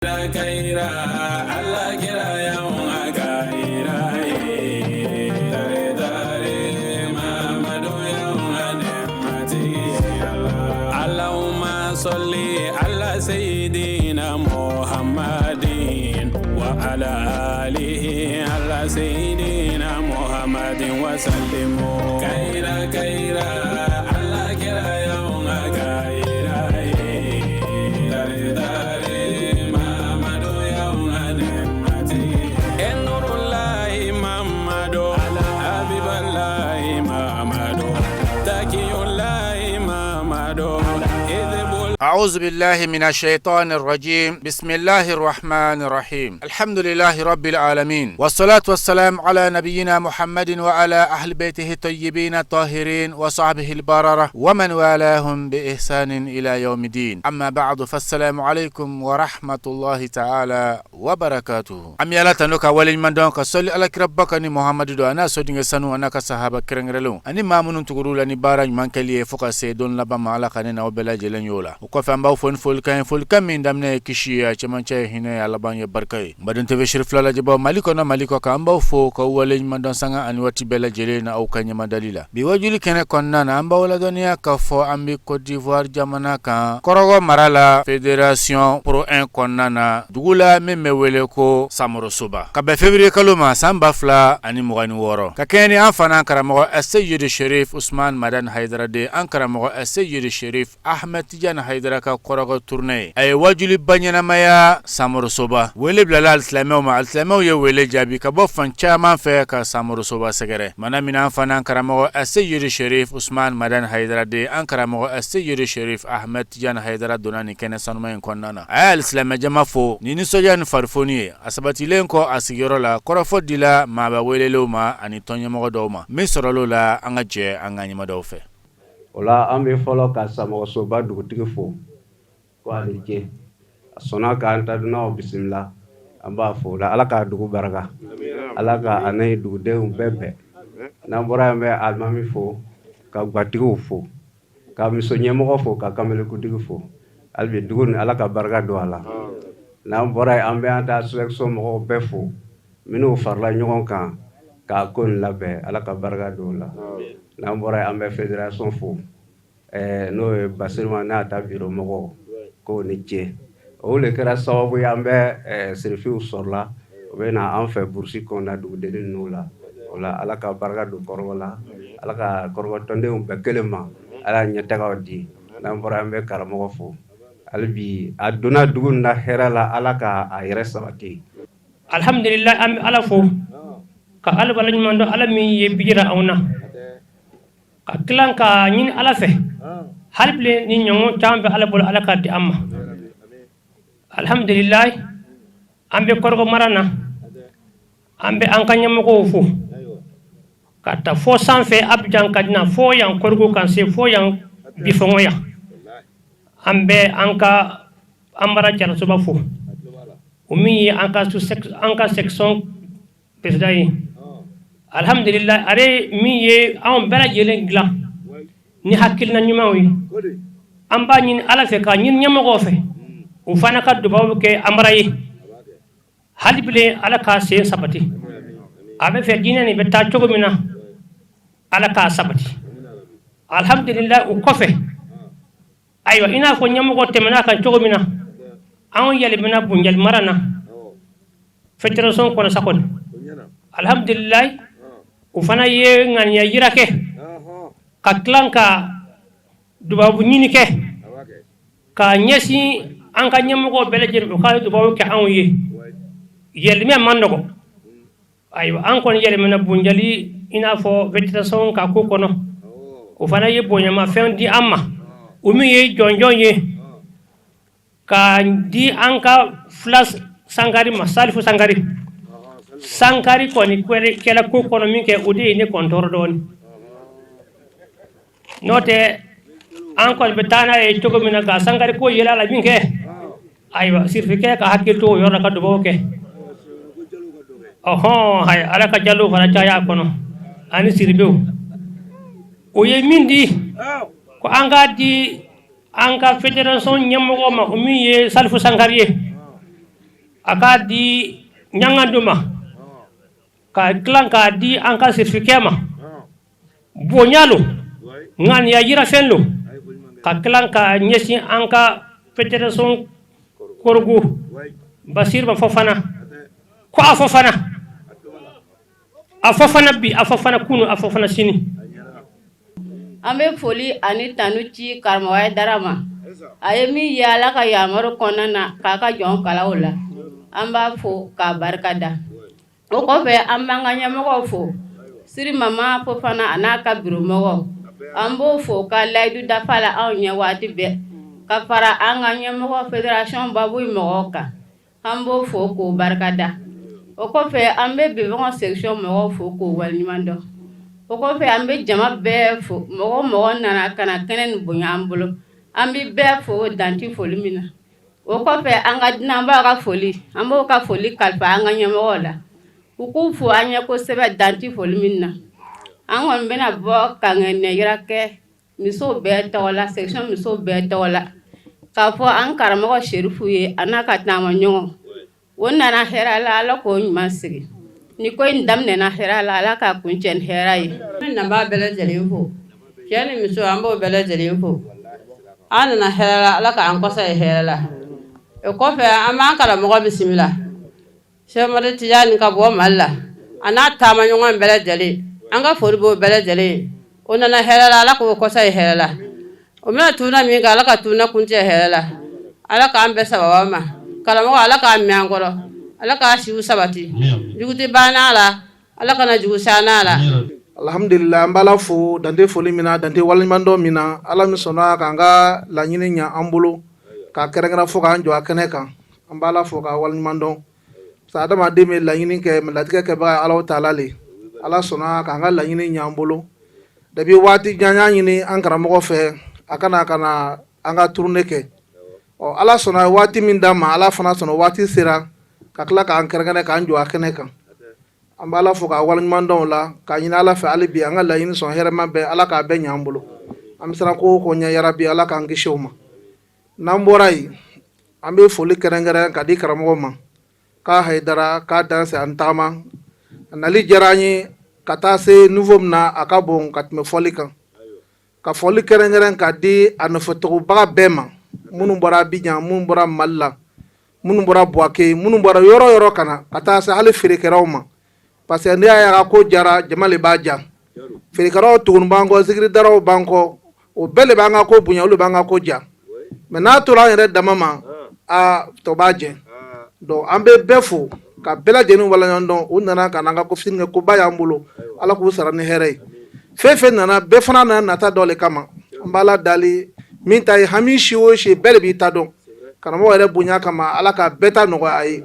Ala kira Ala sɔli ala seyidina Muhamadin wa ala alihi ala seyidina Muhamadin wa salimu. Ala kira أعوذ بالله من الشيطان الرجيم. بسم الله الرحمن الرحيم. الحمد لله رب العالمين، والصلاة والسلام على نبينا محمد وعلى أهل بيته الطيبين الطاهرين وصحبه البررة ومن والاهم بإحسان إلى يوم الدين. أما بعد، فالسلام عليكم ورحمة الله تعالى وبركاته. An bɛ Ala tanu ka waleɲuman dɔn, ka sɔli alakiraba kan ni Muhamadu don, a n'a sodenkɛ sanu, a n'a ka sahaba kɛrɛnkɛrɛnlenw ani maa minnu tugur'u la ni baara ɲuman kɛli ye fo ka se don laban ma. Ala ka ne n'aw bɛɛ lajɛlen y'o la. O kɔfɛ, an b'aw fo ni folikan ye, folikan min daminɛ ye kisi ye, a cɛmancɛ ye hinɛ ye, a laban ye barika ye. N baden TV Seri fila lajɛbaw, Mali kɔnɔ, Mali kɔ kan, an b'aw fo k'aw waleɲuman dɔn sanga ani waati bɛɛ lajɛlen na aw ka ɲɛmadali la. Bi wajuli kɛnɛ kɔnɔna na, an b'aw ladɔnniya k'a fɔ an bɛ Côte d'Ivoire jamana kan, Kɔrɔgɔ mara la, Fédération Pro 1 kɔnɔna na, dugu la min bɛ wele ko Samorosoba, ka bɛn février kalo ma san 2026, ka kɛɲɛ ni an fana karamɔgɔ Aseyidi Sherif Usman Madani Hayidara de, an karamɔgɔ Aseyidi Sherif Ahmed Tijani Hayidara ka Kɔrɔgɔ tournée ye. A ye wajuliba ɲɛnamaya Samorosoba. Wele bilala alisilamɛw ma, alisilamɛw ye wele jaabi ka bɔ fan caman fɛ ka Samorosoba sɛgɛrɛ. Mana min an fana karamɔgɔ Aseyidi Sherif Usman Madani Hayidara de, an karamɔgɔ Aseyidi Sherif Ahmed Tijani Hayidara donna nin kɛnɛ sanuma in kɔnɔna na. A ye alisilamɛjama fo ni nisɔndiya ni farifoni ye. A sabatilen kɔ a sigiyɔrɔ la, kɔrɔfɔ dila maaba welelenw ma ani tɔnɲɛmɔgɔ dɔw ma. Min sɔrɔl'o la, an ka jɛ an ka ɲɛmadaw fɛ. O la, an bɛ fɔlɔ ka Samɔgɔsoba dugutigi fo ko a ni ce, a sɔnna k'an ta dunanw bisimila. An b'a fo la, Ala k'a dugu barika, Ala ka a ni dugudenw bɛɛ bɛn. N'an bɔra yen, bɛ alimami fo, ka gatigiw fo, ka muso ɲɛmɔgɔ fo, ka kamelekuntigi fo. Hali bi dugu ni Ala ka barika don a la. N'an bɔra yen, an bɛ an ta sɛso mɔgɔw bɛɛ fo, minnu farala ɲɔgɔn kan k'a ko nin labɛn. Ala ka barika don o la. N'an bɔra yen, an bɛ fédération fo, n'o ye Basirima n'a ta bureau mɔgɔw, k'o ni ce. O de kɛra sababu ye an bɛ sirifiw sɔrɔla, o bɛ na an fɛ burusi kɔnɔna dugudenni ninnu la. O la, Ala ka barika don Kɔrɔgɔ la, Ala ka Kɔrɔgɔ tɔndenw bɛɛ kelen ma, Ala ɲɛtagaw di. N'an bɔra, an bɛ karamɔgɔ fo. Hali bi a donna dugu na hɛrɛ la, Ala ka a yɛrɛ sabati. Alhamdulillah, an bɛ Ala fo ka Ala waleɲuman dɔn, Ala min ye bi jira anw na, ka tila ka ɲini Ala fɛ hali bilen ni ɲɔgɔn caman bɛ Ala bolo, Ala k'a di an ma. Alhamdulillah, an bɛ Kɔrɔgɔ mara na. An bɛ an ka ɲɛmɔgɔw fo ka taa fɔ sanfɛ Abijan ka na fɔ yan Kɔrɔgɔ, kan se fɔ yan Bifɔngɔ yan. An bɛ an ka Anbara Jarasoba fo, o min ye an ka section président ye. Alhamdulillah, ale min ye anw bɛɛ lajɛlen dilan ni hakilina ɲumanw ye, an b'a ɲini Ala fɛ k'a ɲini ɲɛmɔgɔw fɛ, o fana ka dubabu kɛ Anbara ye. Hali bilen, Ala k'a sen sabati. A bɛ fɛ diinɛ nin bɛ taa cogo min na, Ala k'a sabati. Alhamdulillah, o kɔfɛ, ayiwa, i n'a fɔ ɲɛmɔgɔ tɛmɛna kan cogo min na, anw yɛlɛmina Bunjali mara na fédération kɔnɔ sa kɔni. Alhamdulillah, o fana ye ŋaniya yira kɛ ka tila ka dubabu ɲini kɛ ka ɲɛsin an ka ɲɛmɔgɔ bɛɛ lajɛlen, u ka dubabu kɛ anw ye. Yɛlɛmɛ man nɔgɔ. Ayiwa, an kɔni yɛlɛmina Bunjali i n'a fɔ fédération ka ko kɔnɔ. O fana ye bonyamafɛn di an ma, o min ye jɔnjɔn ye ka di an ka fila Sankari ma, Salifu Sankari. Sankari kɔni kɛla ko kɔnɔ min kɛ, o de ye ne kɔni tɔɔrɔ dɔɔnin. N'o tɛ, an kɔni bɛ taa n'a ye cogo min na, ka Sankari ko yɛlɛ a la min kɛ. Ayiwa, sirifikɛ ka hakili to o yɔrɔ la ka dugawu kɛ. Ɔhɔn, hayi, Ala ka jalow fana caya a kɔnɔ ani siribew. O ye min di ko an k'a di an ka fédération ɲɛmɔgɔ ma, o min ye Salifu Sankari ye. A k'a di ɲangando ma, ka tila k'a di an ka sirifikɛ ma. Bonya lo, ŋaniya yirafɛn lo, ka tila ka ɲɛsin an ka fédération Korhogo Basir ma. Fofana ko a Fofana, a Fofana bi, a Fofana kunu, a Fofana sini. An bɛ foli ani tanu ci karamɔgɔ Hayidara ma. A ye min ye Ala ka yamaru kɔnɔna na k'a ka jɔn kala o la, an b'a fo k'a barika da. O kɔfɛ, an b'an ka ɲɛmɔgɔw fo, Siri Mama Fofana a n'a ka biromɔgɔw. An b'o fo ka layidu dafa la anw ɲɛ waati bɛɛ, ka fara an ka ɲɛmɔgɔ fédération Baboye mɔgɔw kan. An b'o fo k'o barika da. O kɔfɛ, an bɛ Bifɔngɔ section mɔgɔw fo k'o waleɲuman dɔn. O kɔfɛ, an bɛ jama bɛɛ fo, mɔgɔ o mɔgɔ nana ka na kɛnɛ nin bonya an bolo, an bɛ bɛɛ fo danti foli min na. O kɔfɛ, an ka dunanbaw ka foli, an b'o ka foli kalifa an ka ɲɛmɔgɔw la, u k'u fo an ɲɛ kosɛbɛ danti foli min na. An kɔni bɛna bɔ ka ŋɛnɛyira kɛ musow bɛɛ tɔgɔ la, section musow bɛɛ tɔgɔ la, k'a fɔ an karamɔgɔ Serifu ye, a n'a ka taama ɲɔgɔn, o nana hɛrɛ la, Ala k'o ɲuman sigi. Ni ko in daminɛna hɛrɛ la, Ala k'a kuncɛ ni hɛrɛ ye. An bɛ nabaa bɛɛ lajɛlen fo, cɛ ni muso, an b'o bɛɛ lajɛlen fo. An nana hɛrɛ la, Ala k'an kɔsa ye hɛrɛ la. O kɔfɛ, an b'an karamɔgɔ bisimila, Sɛki Tijani ka bɔ Mali la, a n'a taamaɲɔgɔn bɛɛ lajɛlen. An ka foli b'o bɛɛ lajɛlen ye. O nana hɛrɛ la, Ala k'o kɔsa ye hɛrɛ la. O bɛna tuna min kɛ, Ala ka tuna kuncɛ hɛrɛ la. Ala k'an bɛɛ sababa ma. Karamɔgɔ, Ala k'a mɛn an kɔrɔ, Ala k'a siw sabati. Jugu tɛ banna la, Ala kana jugu sanna la. Alhamdulillah, an b'Ala fo dante foli min na, dante waleɲumandɔn min na. Ala min sɔnna k'an ka laɲini ɲa an bolo, k'a kɛrɛnkɛrɛn fo k'an jɔ a kɛnɛ kan, an b'Ala fo k'a waleɲumandɔn. Parce que adamaden bɛ laɲini kɛ, mais latigɛ kɛbaga ye Alahu taala le. Ala sɔnna k'an ka laɲini ɲa an bolo. Depuis waati jan y'a ɲini an karamɔgɔ fɛ a kana ka na an ka tournée kɛ. Ɔ, Ala sɔnna waati min d'an ma, Ala fana sɔnna waati sera ka tila k'an kɛrɛnkɛrɛn k'an jɔ a kɛnɛ kan. An b'Ala fo k'a waleɲuman dɔn o la, k'a ɲini Ala fɛ hali bi an ka laɲini sɔn hɛrɛma bɛɛ, Ala k'a bɛɛ ɲɛ an bolo. An bɛ siran ko o ko ɲɛ, yarabi Ala k'an kisi o ma. N'an bɔra yen, an bɛ foli kɛrɛnkɛrɛn ka di karamɔgɔ ma, k'a Hayidara k'a danse an tagama. A nali diyara an ye ka taa se niveau min na, a ka bon ka tɛmɛ fɔli kan. Ka foli kɛrɛnkɛrɛn ka di a nɔfɛtugubaga bɛɛ ma, minnu bɔra Abidjan, minnu bɔra Mali la, minnu bɔra Bouaké, minnu bɔra yɔrɔ yɔrɔ ka na, ka taa se hali feerekɛlaw ma. Parce que n'i y'a ye a ka ko jara, jama le b'a ja. Feerekɛlaw tuguni b'an kɔ, zikiridaraw b'an kɔ, o bɛɛ le b'an ka ko bonya, olu b'an ka ko ja. Mais n'a tora an yɛrɛ dama ma, a tɔ b'a jɛ. Donc an bɛ bɛɛ fo ka bɛɛ lajɛlen waleɲuman dɔn. U nana ka n'an ka ko fitinin kɛ koba y'an bolo, Ala k'u sara ni hɛrɛ ye. Fɛn fɛn nana, bɛɛ fana nana nata dɔ le kama. An b'Ala dali, min ta ye hami si o si, bɛɛ de b'i ta dɔn. Karamɔgɔ yɛrɛ bonya kama, Ala ka bɛɛ ta nɔgɔya a ye.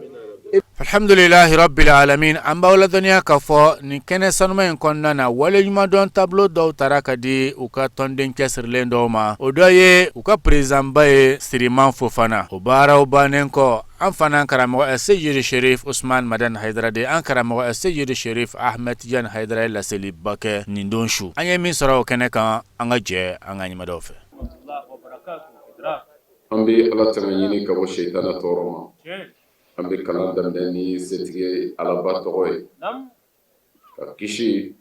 Alhamdulilahi rabbil alamin. An b'aw ladɔnniya k'a fɔ nin kɛnɛ sanuma in kɔnɔna na, waleɲumandɔn tableau dɔw tara ka di u ka tɔnden cɛsirilen dɔw ma. O dɔ ye u ka présidentba ye, Siriman Fofana. O baaraw bannen kɔ, an fana karamɔgɔ Seyidi Sherif Usman Madani Hayidara de, an karamɔgɔ Seyidi Sherif Ahmed Tidiane Hayidara ye laseliba kɛ nin don su. An ye min sɔrɔ o kɛnɛ kan, an ka jɛ an ka ɲɛmadaw fɛ. An bɛ Ala tanga ɲini ka bɔ sitana tɔɔrɔ ma. An bɛ kalan daminɛ ni setigi Alaba tɔgɔ ye, ka kisi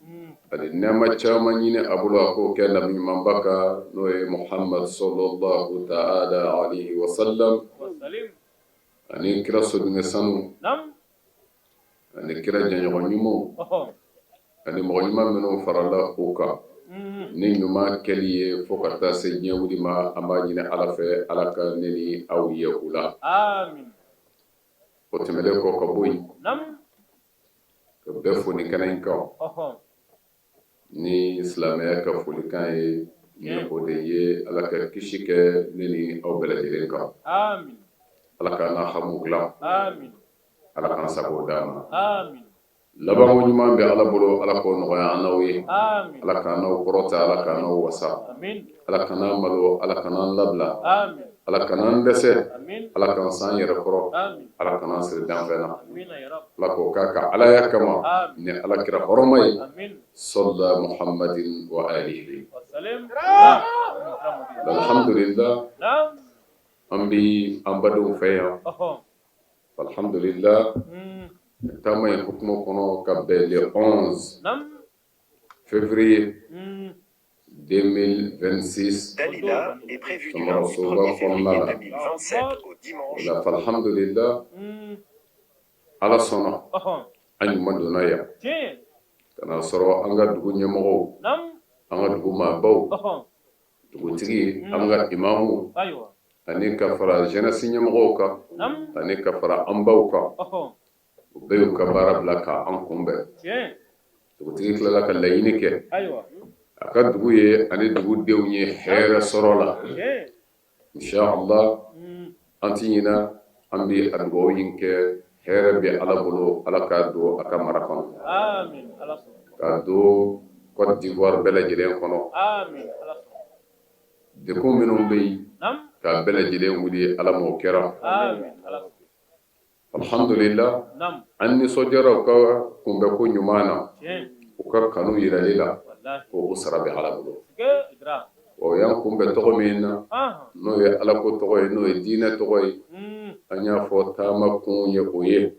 ani nɛɛma caman ɲini a bolo, a k'o kɛ nabi ɲumanba kan, n'o ye Muhamadu sallallahu taala alayhi wa sallam, ani kira sodenkɛ sanu, ani kira jɛɲɔgɔn ɲumanw, ani mɔgɔ ɲuman minnu farala o kan ni ɲuman kɛli ye fo ka taa se diɲɛ wuli ma. An b'a ɲini Ala fɛ, Ala ka ne ni aw ye u la. O tɛmɛnen kɔ ka bɔ yen, ka bɛɛ fo nin kɛnɛ in kan ni silamɛya ka folikan ye, ni o de ye Ala ka kisi kɛ ne ni aw bɛɛ lajɛlen kan, Ala k'an n'a hamiw dilan, Ala k'an sago d'an ma. Labanko ɲuman bɛ Ala bolo, Ala k'o nɔgɔya an n'aw ye. Ala k'an n'aw kɔrɔta, Ala k'an n'aw wasa, Ala kan'an malo, Ala kan'an labila, Ala kan'an dɛsɛ, Ala k'an s'an yɛrɛ kɔrɔ, Ala kan'an siri danfɛn na. Ala k'o k'a ka Alaya kama ni Ala kira hɔrɔma ye, sɔla Muhamadin wa alihi. Alhamdulillah, an bɛ an badenw fɛ yan. Alhamdulillah, taama in hukumu kɔnɔ ka bɛn le 11 février 2026 Dalida est prévue du lundi Samarasoba 1er kɔnɔna février la. 2027 au O dimanche la, alhamdulillah, Ala sɔnna, an ɲuman donna yan ka na sɔrɔ an ka dugu ɲɛmɔgɔw, an ka dugu maabaw, dugutigi, an ka imamu, ani ka fara jeunesse ɲɛmɔgɔw kan, ani ka fara an baw kan, u bɛɛ y'u ka baara bila ka an kunbɛn. Dugutigi tilala ka laɲini kɛ a ka dugu ye ani dugudenw ye hɛrɛ sɔrɔ la. Inshallah, an ti ɲina, an bɛ a dugawu in kɛ. Hɛrɛ bɛ Ala bolo, Ala k'a don a ka mara kɔnɔ, k'a don Côte d'Ivoire bɛɛ lajɛlen kɔnɔ. Degun minnu bɛ yen, k'a bɛɛ lajɛlen wuli, Ala m'o kɛra. Alhamdulillah, an nisɔndiyara u ka kunbɛnko ɲuman na, u ka kanu yirali la, ko o sara bɛ Ala bolo. O y'an kunbɛn tɔgɔ min na, n'o ye Ala ko tɔgɔ ye, n'o ye diinɛ tɔgɔ ye, an y'a fɔ taama kun ye o ye.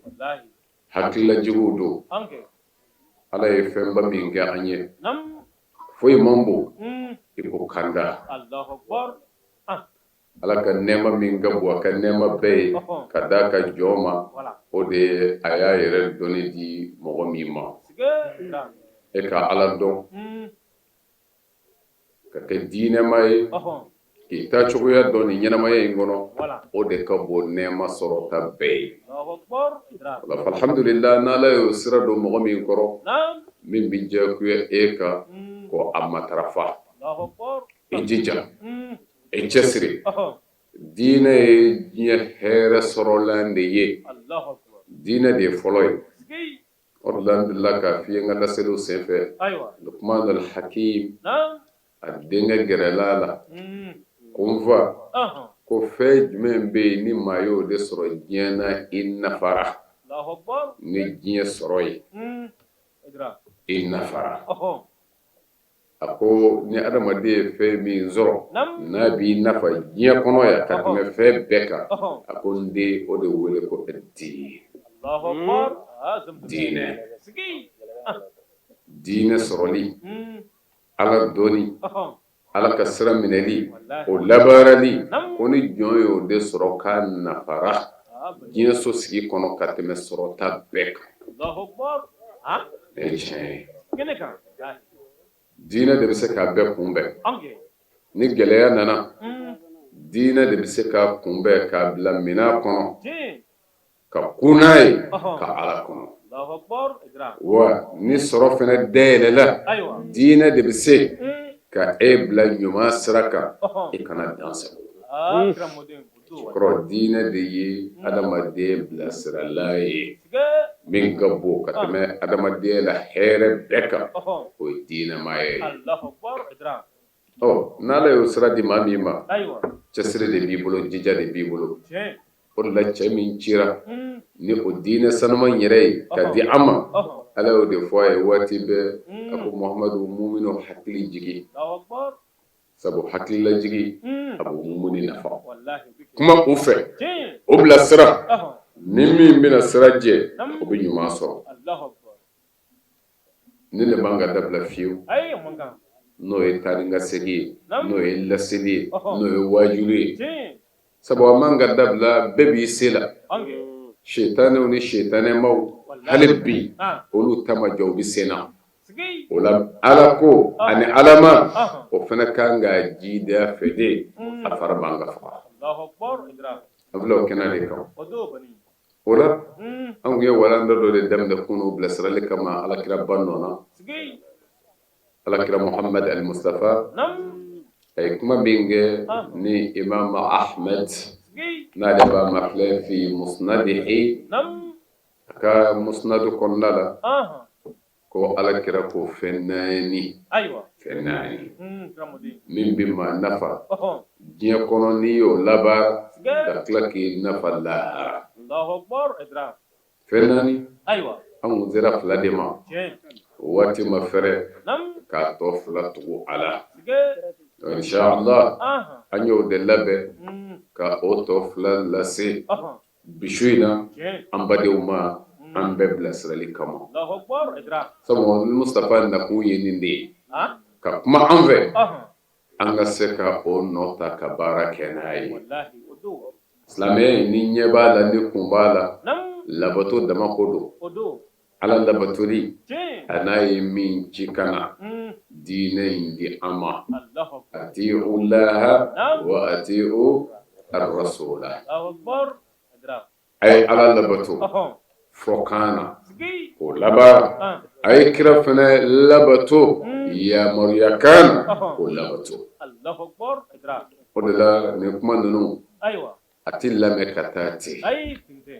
Hakililajigiw don. Ala ye fɛnba min kɛ an ye, foyi man bon i ko kanda. Ala ka nɛɛma min ka bon a ka nɛɛma bɛɛ ye ka d'a ka jɔn ma, o de ye a y'a yɛrɛ dɔnni di mɔgɔ min ma. E ka Ala dɔn ka kɛ diinɛma ye, k'i ta cogoya dɔn nin ɲɛnamaya in kɔnɔ, o de ka bon nɛɛma sɔrɔta bɛɛ ye. O la, alhamdulillah, n'Ala y'o sira don mɔgɔ min kɔrɔ, min bɛ diyagoya e kan ko a matarafa, i jija, i cɛsiri. Diinɛ ye diɲɛ hɛrɛ sɔrɔlan de ye, diinɛ de ye fɔlɔ ye. O de la, n delila k'a f'i ye n ka laseliw senfɛ, Lukman al-Hakim a denkɛ gɛrɛla a la ko n fa, ko fɛn jumɛn bɛ yen ni maa y'o de sɔrɔ diɲɛ na, i nafara ni diɲɛ sɔrɔ ye, i nafara? A ko ni adamaden ye fɛn min sɔrɔ n'a b'i nafa diɲɛ kɔnɔ yan ka tɛmɛ fɛn bɛɛ kan, a ko n den, o de wele ko diinɛ. Diinɛ, diinɛ sɔrɔli, Ala dɔnni, Ala ka sira minɛli, o labaarali, ko ni jɔn y'o de sɔrɔ, k'a nafara diɲɛ so sigi kɔnɔ ka tɛmɛ sɔrɔta bɛɛ kan. Nin ye tiɲɛ ye. Diinɛ de bɛ se k'a bɛɛ kunbɛn ni gɛlɛya nana. Diinɛ de bɛ se k'a kunbɛn, k'a bila minɛn kɔnɔ, ka kun n'a ye ka Ala kɔnɔ. Wa ni sɔrɔ fana dayɛlɛla, diinɛ de bɛ se ka e bila ɲuman sira kan, i kana dan sago. Kɔrɔ, diinɛ de ye adamaden bilasirala ye. Min ka bon ka tɛmɛ adamadenya la hɛrɛ bɛɛ kan, o ye diinɛmaya ye. Ɔ n'Ala y'o sira di maa min ma, cɛsiri de b'i bolo, jija de b'i bolo. O de la, cɛ min cira ni o diinɛ sanuman yɛrɛ ye ka di an ma, Ala y'o de fɔ a ye waati bɛɛ, a ko Muhamadu, muminw hakili jigi, sabu hakililajigi a b'o mumuni nafa. Kuma u fɛ, o bilasira. Ni min bɛna sira jɛ, o bɛ ɲuman sɔrɔ. Nin de man ka dabila fiyewu, n'o ye taa ni ka segin ye, n'o ye laseli ye, n'o ye waajuli ye, sabu a man ka dabila. Bɛɛ b'i se la. Setanɛw ni setanɛmaw, hali bi olu ta ma jɔ, u bɛ sen na. O la, Ala ko ani Alama, o fana kan ka jida fɛ de, a fara man ka faga. An filɛ o kɛnɛ de kan. O la, an tun ye walanda dɔ de daminɛ kunun bilasirali kama alakira ba nɔ na, alakira Muhamad al Mustafa. A ye kuma min kɛ ni Imam Ahmed n'ale b'a mafilɛ fi musnadihi, a ka musnadu kɔnɔna la, ko ala kira ko fɛn naani, fɛn naani min bɛ maa nafa diɲɛ kɔnɔ, n'i y'o labaara, ka tila k'i nafa lahara. Fɛn naani, an kun sera fila de ma, o waati ma fɛrɛ k'a tɔ fila tugu a la. Inshallah, an y'o de labɛn ka o tɔ fila lase. Bi su in na an badenw ma an bɛɛ bilasirali kama sabu Mustafa nakun ye nin de ye ka kuma an fɛ an ka se ka o nɔ ta ka baara kɛ n'a ye silamɛ ni ɲɛ b'a la ni kun b'a la labato dama ko don Ala labatoli a n'a ye min ci ka na diinɛ in di an ma atiiu laaha wa atiiu arrasuula a ye Ala labato fɔkan na k'o labaara a ye kira fana labato yamaruyakan na k'o labato o de la nin kuma ninnu a tɛ lamɛn ka taa ten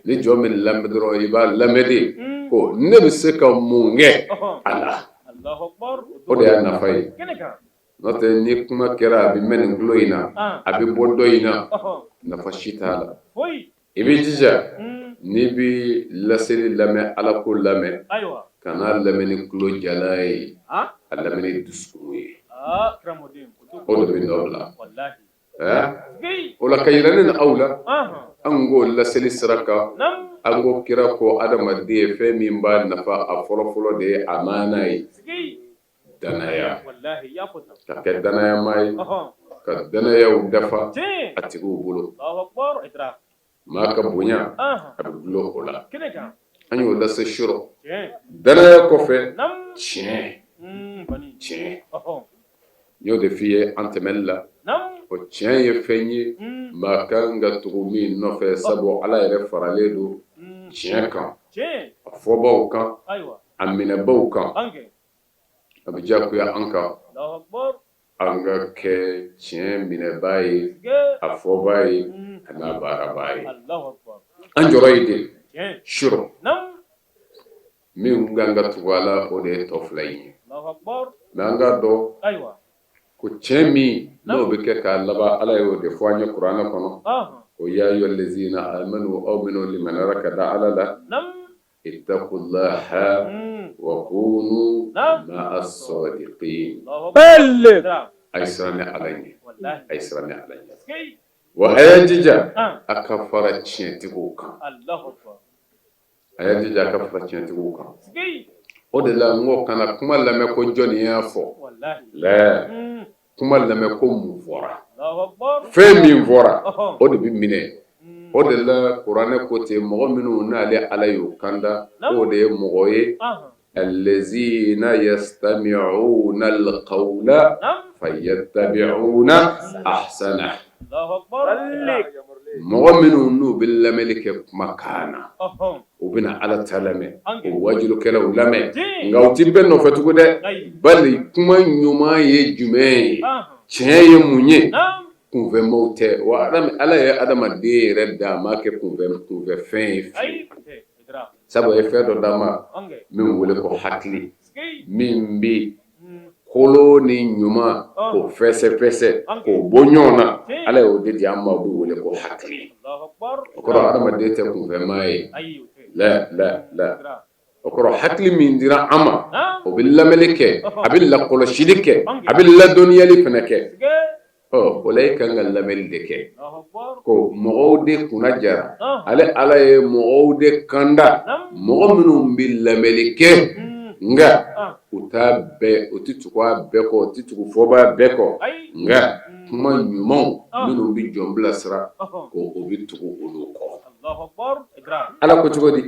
ni jɔn bɛ lamɛn dɔrɔn i b'a lamɛn de ko ne bɛ se ka mun kɛ a la o de y'a nafa ye n'o tɛ ni kuma kɛra a bɛ mɛn nin tulo in na a bɛ bɔ dɔ in na nafa si t'a la i b'i jija n'i bɛ laseli lamɛn ala ko lamɛn kan'a lamɛn ni tulo jalan ye a lamɛn ni dusukun ye o de bɛ nɔ bila o la ka yira ne ni aw la an k'o laseli sira kan an ko kira ko adamaden ye fɛn min b'a nafa a fɔlɔfɔlɔ de ye amaana ye danaya ka kɛ danayamaa ye ka danayaw dafa a tigiw bolo maa ka bonya a bɛ dulon o la an y'o lase surɔ danaya kɔfɛ tiɲɛ tiɲɛ n y'o de f'i ye an tɛmɛli la o tiɲɛ ye fɛn ye maa kan ka tugu min nɔfɛ sabu ala yɛrɛ faralen don tiɲɛ kan a fɔbaw kan a minɛbaw kan a bɛ diyagoya an kan an ka kɛ tiɲɛ minɛbaa ye a fɔbaa ye a n'a baarabaa ye an jɔrɔ ye de surɔ min kan ka tugu a la o de ye tɔ fila in ye mais an k'a dɔn ko tiɲɛ min n'o bɛ kɛ k'a laban ala y'o de fɔ an ye kuranɛ kɔnɔ o ya ayuha lezina amanu aw minnu limaniyara ka da ala la ittaqullaha wa kunu ma'a sadiqin a ye siran ne Ala ɲɛ a ye siran ne Ala ɲɛ wa a y'a jija a ka fara tiɲɛtigiw kan a y'a jija a ka fara tiɲɛtigiw kan o de la n ko kana kuma lamɛn ko jɔnni y'a fɔ la kuma lamɛn ko mun fɔra fɛn min fɔra o de bɛ minɛ o de la kuranɛ ko ten mɔgɔ minnu n'ale ala y'u kanda o de ye mɔgɔ ye allazina yastami'una alqawla fayattabi'una ahsana mɔgɔ minnu n'u bɛ lamɛnni kɛ kumakan na u bɛna ala ta lamɛn u bɛ wajulukɛlaw lamɛn nka u ti bɛɛ nɔfɛ tugun dɛ bali kuma ɲuman ye jumɛn ye tiɲɛ ye mun ye kunfɛmaaw tɛ wa ala ye adamaden yɛrɛ da a m'a kɛ kunfɛfɛn ye fiyewu sabu a ye fɛn dɔ d'an ma min wele ko hakili min bɛ kolon ni ɲuman k'o fɛsɛfɛsɛ k'o bɔ ɲɔgɔn na ala y'o de di an ma o bɛ wele ko hakili o kɔrɔ adamaden tɛ kunfɛmaa ye la la la o kɔrɔ hakili min dira an ma o bɛ lamɛnni kɛ a bɛ lakɔlɔsili kɛ a bɛ ladɔnniyali fana kɛ ɔ o la e kan ka lamɛnni de kɛ ko mɔgɔw de kunna jara ale ala ye mɔgɔw de kanda mɔgɔ minnu bɛ lamɛnni kɛ nka u t'a bɛɛ u tɛ tugu a bɛɛ kɔ u tɛ tugu fɔbaa bɛɛ kɔ nka kuma ɲumanw minnu bɛ jɔn bilasira ko o bɛ tugu olu kɔ ala ko cogo di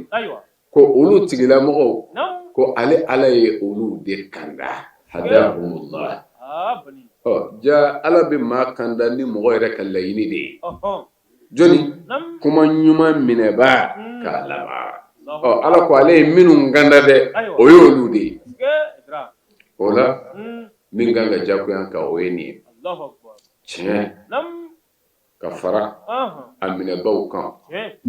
ko olu tigilamɔgɔw ko ale ala ye olu de kanda hadahumullah ɔ ja ala bɛ maa kanda ni mɔgɔ yɛrɛ ka laɲini de ye jɔni kuma ɲuman minɛbaa k'a laban ɔ ala ko ale ye minnu kanda dɛ o ye olu de ye o la min kan ka diyagoya an kan o ye nin ye tiɲɛ ka fara a minɛbaw kan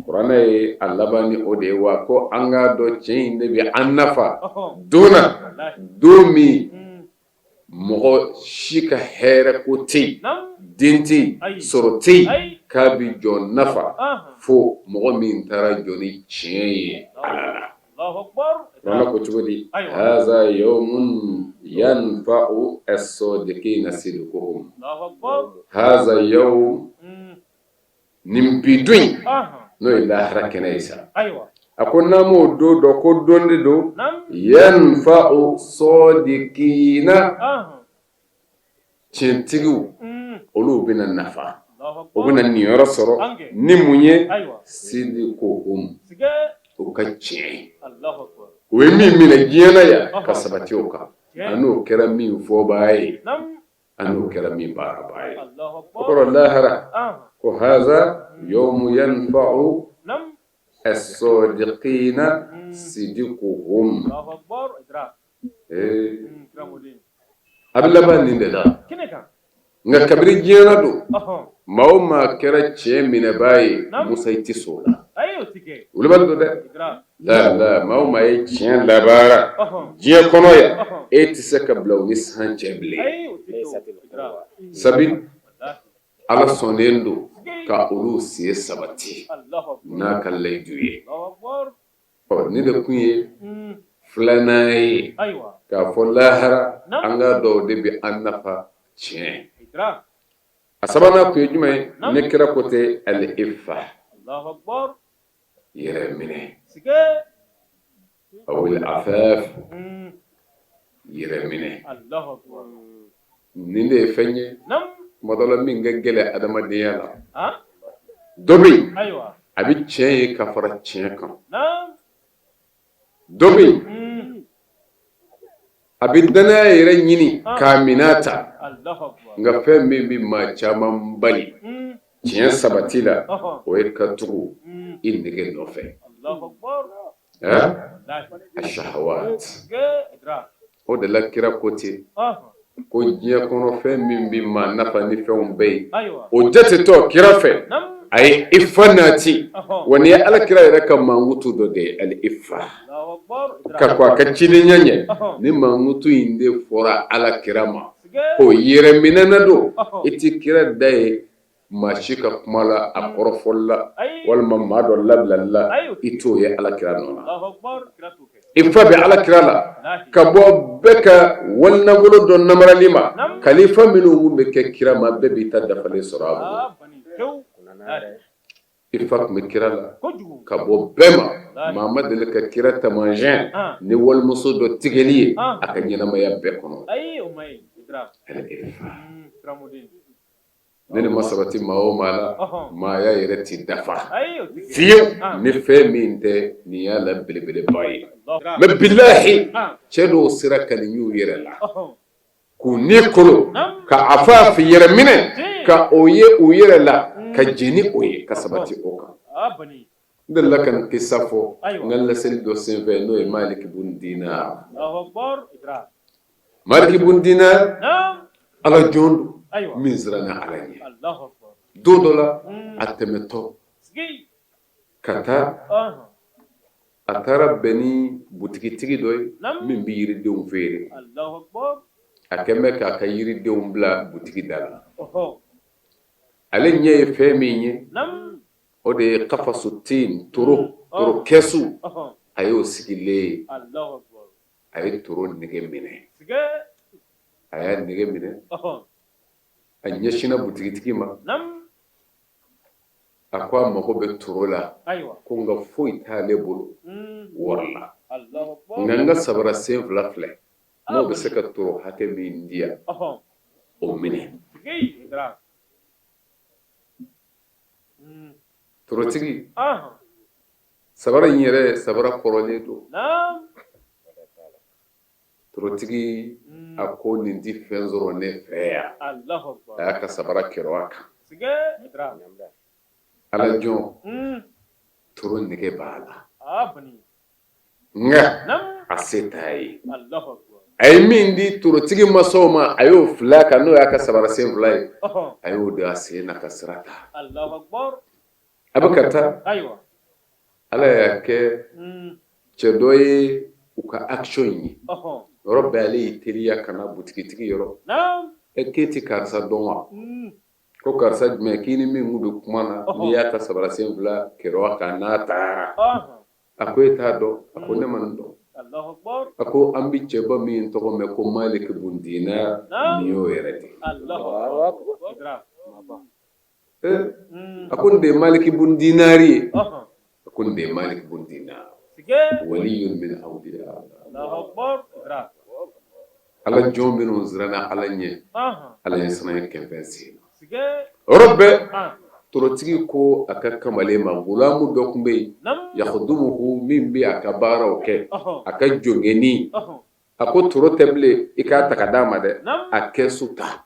kuranɛ ye a laban ni o de ye wa ko an k'a dɔn tiɲɛ in de bɛ an nafa don na don min mɔgɔ si ka hɛrɛ ko tɛ yen den tɛ yen sɔrɔ tɛ yen k'a bɛ jɔn nafa fo mɔgɔ min taara jɔ ni tiɲɛ ye ala la Kuranɛ ko cogo di haza yawmun yanfa'u as-sadiqina sidquhum haza yawm nin bi don in N'o ye lahara kɛnɛ ye sa. A ko n'an m'o don dɔn, ko don de don, yanfa'u sɔdikina, tiɲɛtigiw olu bɛna nafa, o bɛna niyɔrɔ sɔrɔ ni mun ye? Sidikuhum, o ka tiɲɛ, o ye min minɛ diɲɛ na yan ka sabati o kan, an'o kɛra min fɔbaa ye, an'o kɛra min baarabaa ye. O kɔrɔ lahara ko haza yawmu yanfa'u as-sadiqina sidikuhum. A bɛ laban nin de la. Nka kabini diɲɛ na don, maa o maa kɛra tiɲɛ minɛbaa ye, Musa, i tɛ s'o la. Wulibali don dɛ. La la, maa o maa ye tiɲɛ labaara diɲɛ kɔnɔ yan, e tɛ se ka bila u ni san cɛ bilen, sabu Ala sɔnnen don ka olu sen sabati n'a ka layidu ye. Ɔ, nin de kun ye filanan ye k'a fɔ lahara an ka dɔw de bɛ an nafa tiɲɛ. A sabanan kun ye jumɛn ye? Ne kira ko ten, al-iffa, yɛrɛ minɛ, awil afaf, yɛrɛ minɛ. Nin de ye fɛn ye tuma dɔ la min ka gɛlɛn adamadenya la. Dɔ bɛ yen, a bɛ tiɲɛ ye ka fara tiɲɛ kan. Dɔ bɛ yen, a bɛ dannaya yɛrɛ ɲini k'a minɛ ta. Nka fɛn min bɛ maa caman bali tiɲɛ sabati la, o ye ka tugu i nege nɔfɛ, ashahawat. O de la kira ko ten ko diɲɛ kɔnɔ fɛn min bɛ maa nafa ni fɛnw bɛɛ ye, o jatetɔ kira fɛ, a ye ifa nati. Wa nin ye ala kira yɛrɛ ka mankutu dɔ de ye, al-ifa, ka kɔn a ka cidenya ɲɛ. Ni mankutu in de fɔra ala kira ma ko yɛrɛminɛna don, i tɛ kira da ye maa si ka kuma la, a kɔrɔfɔli la, walima maa dɔ labilali la, i t'o ye ala kira nɔ na. Ifa bɛ ala kira la ka bɔ bɛɛ ka walinafolo dɔ namarali ma. Kalifa minnu kun bɛ kɛ kira ma, bɛɛ b'i ta dafalen sɔrɔ a bolo. Ifa tun bɛ kira la ka bɔ bɛɛ ma. Maa ma deli ka kira taamasiyɛn ni walimuso dɔ tigɛli ye a ka ɲɛnamaya bɛɛ kɔnɔ. Ni nin ma sabati maa o maa la, maaya yɛrɛ tɛ dafa fiyewu ni fɛn min tɛ. Nin y'a la belebeleba ye. Mais bilahi, cɛ dɔw sera ka nin y'u yɛrɛ la k'u ni kolo ka a fɔ a fɛ yɛrɛ minɛ ka o ye u yɛrɛ la, ka jɛn ni o ye, ka sabati o kan. N delila ka nin kisa fɔ n ka laseli dɔ senfɛ, n'o ye Maliki bun Dinar. Maliki bun Dinar, ala jɔn don min siranna ala ɲɛ. Don dɔ la, a tɛmɛtɔ ka taa, a taara bɛn ni butigitigi dɔ ye min bɛ yiridenw feere. A kɛn bɛ k'a ka yiridenw bila butigi da la. Ale ɲɛ ye fɛn min ye, o de ye kafasu tin, toro toro kɛsu. A y'o sigilen ye, a ye toro nege minɛ, a y'a nege minɛ. A ɲɛsinna butigitigi ma, a ko a mago bɛ toro la, ko nka foyi t'ale bolo wari la, nka n ka sabara sen fila filɛ, n'o bɛ se ka toro hakɛ min di yan, o minɛ. Torotigi, sabara in yɛrɛ, sabara kɔrɔlen don. Torotigi a ko nin tɛ fɛn sɔrɔ ne fɛ yan. A y'a ka sabara kɛrɛ a kan. Ala jɔn, toro nege b'a la, nka a se t'a ye. A ye min di torotigi masaw ma, a y'o fila kan, n'o y'a ka sabara sen fila ye, a y'o don a sen na ka sira ta. A bɛ ka taa, ala y'a kɛ cɛ dɔ ye u ka action in ye. Yɔrɔ bɛɛ ale y'i teliya ka na butigitigi yɔrɔ. E k'e tɛ karisa dɔn wa? Ko karisa jumɛn? K'i ni min kun bɛ kuma na, n'i y'a ka sabara sen fila kɛrɛ a kan n'a taara. A ko e t'a dɔn? A ko ne ma nin dɔn. A ko an bɛ cɛba min tɔgɔ mɛn ko Maliki bun Dinar, nin y'o yɛrɛ de. A ko nin de ye Maliki bun Dinari ye. A ko nin de ye Maliki bun Dinar. Waliyun min awliya. Ala jɔn minnu siranna Ala ɲɛ, Ala ɲɛsiranɲɛ kɛnfɛn sen na. O yɔrɔ bɛɛ, torotigi ko a ka kamalen ma, gulamu dɔ tun bɛ yen, yakudumuhu, min bɛ a ka baaraw kɛ, a ka jɔnkɛnin. A ko toro tɛ bilen, i k'a ta ka d'a ma dɛ, a kɛsu ta,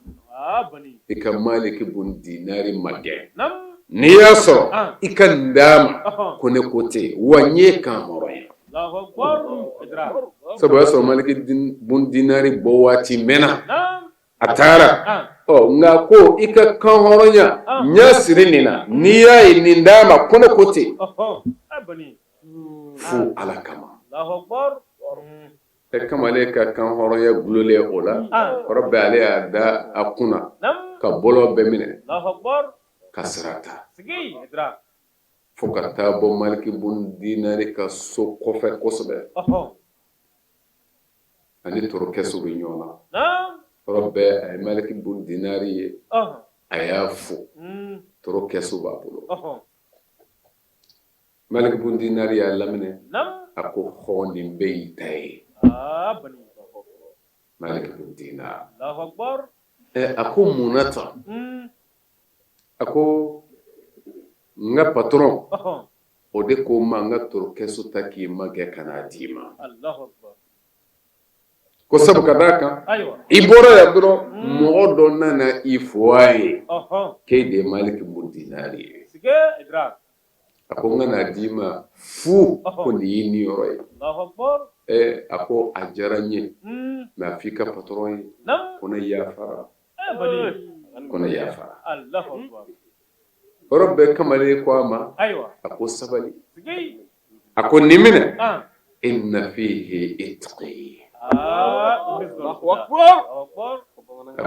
i ka Maliki bun Dinari magɛn, n'i y'a sɔrɔ i ka nin d'a ma, ko ne ko ten, wa n ye kan hɔrɔnya. Sabu o y'a sɔrɔ Maliki bun Dinari bɔ waati mɛnna, a taara. Ɔ nka ko i ka kan hɔrɔnya, n y'a siri nin na, n'i y'a ye nin d'a ma, ko ne ko ten, fo Ala kama. Ɛ kamalen ka kan hɔrɔnya dulonnen o la, kɔrɔ bɛ ale y'a da a kunna ka bɔlɔ bɛɛ minɛ ka sira ta fo ka taa bɔ Maliki bun Dinari ka so kɔfɛ kosɛbɛ, ani torokɛsu bɛ ɲɔgɔn na. Yɔrɔ bɛɛ a ye Maliki bun Dinari ye, a y'a fo, torokɛsu b'a bolo. Maliki bun Dinari y'a laminɛ, a ko hɔn, nin bɛɛ y'i ta ye. Maliki bun Dinar, a ko mun na tan? A ko n ka patɔrɔn o de ko n ma n ka torokɛsu ta k'i magɛn ka n'a d'i ma. Ko sabu ka d'a kan i bɔra yan dɔrɔn mɔgɔ dɔ nana i fɔ a ye k'e de ye Maliki bun Dinari ye. A ko n ka n'a d'i ma fu, ko nin y'i niyɔrɔ ye. Ɛ a ko a diyara n ye, mais a f'i ka patɔrɔn ye ko ne yafara, ko ne yafara. Yɔrɔ bɛɛ kamalen ko a ma, a ko sabali, a ko nin minɛ, inna fihi itqi. A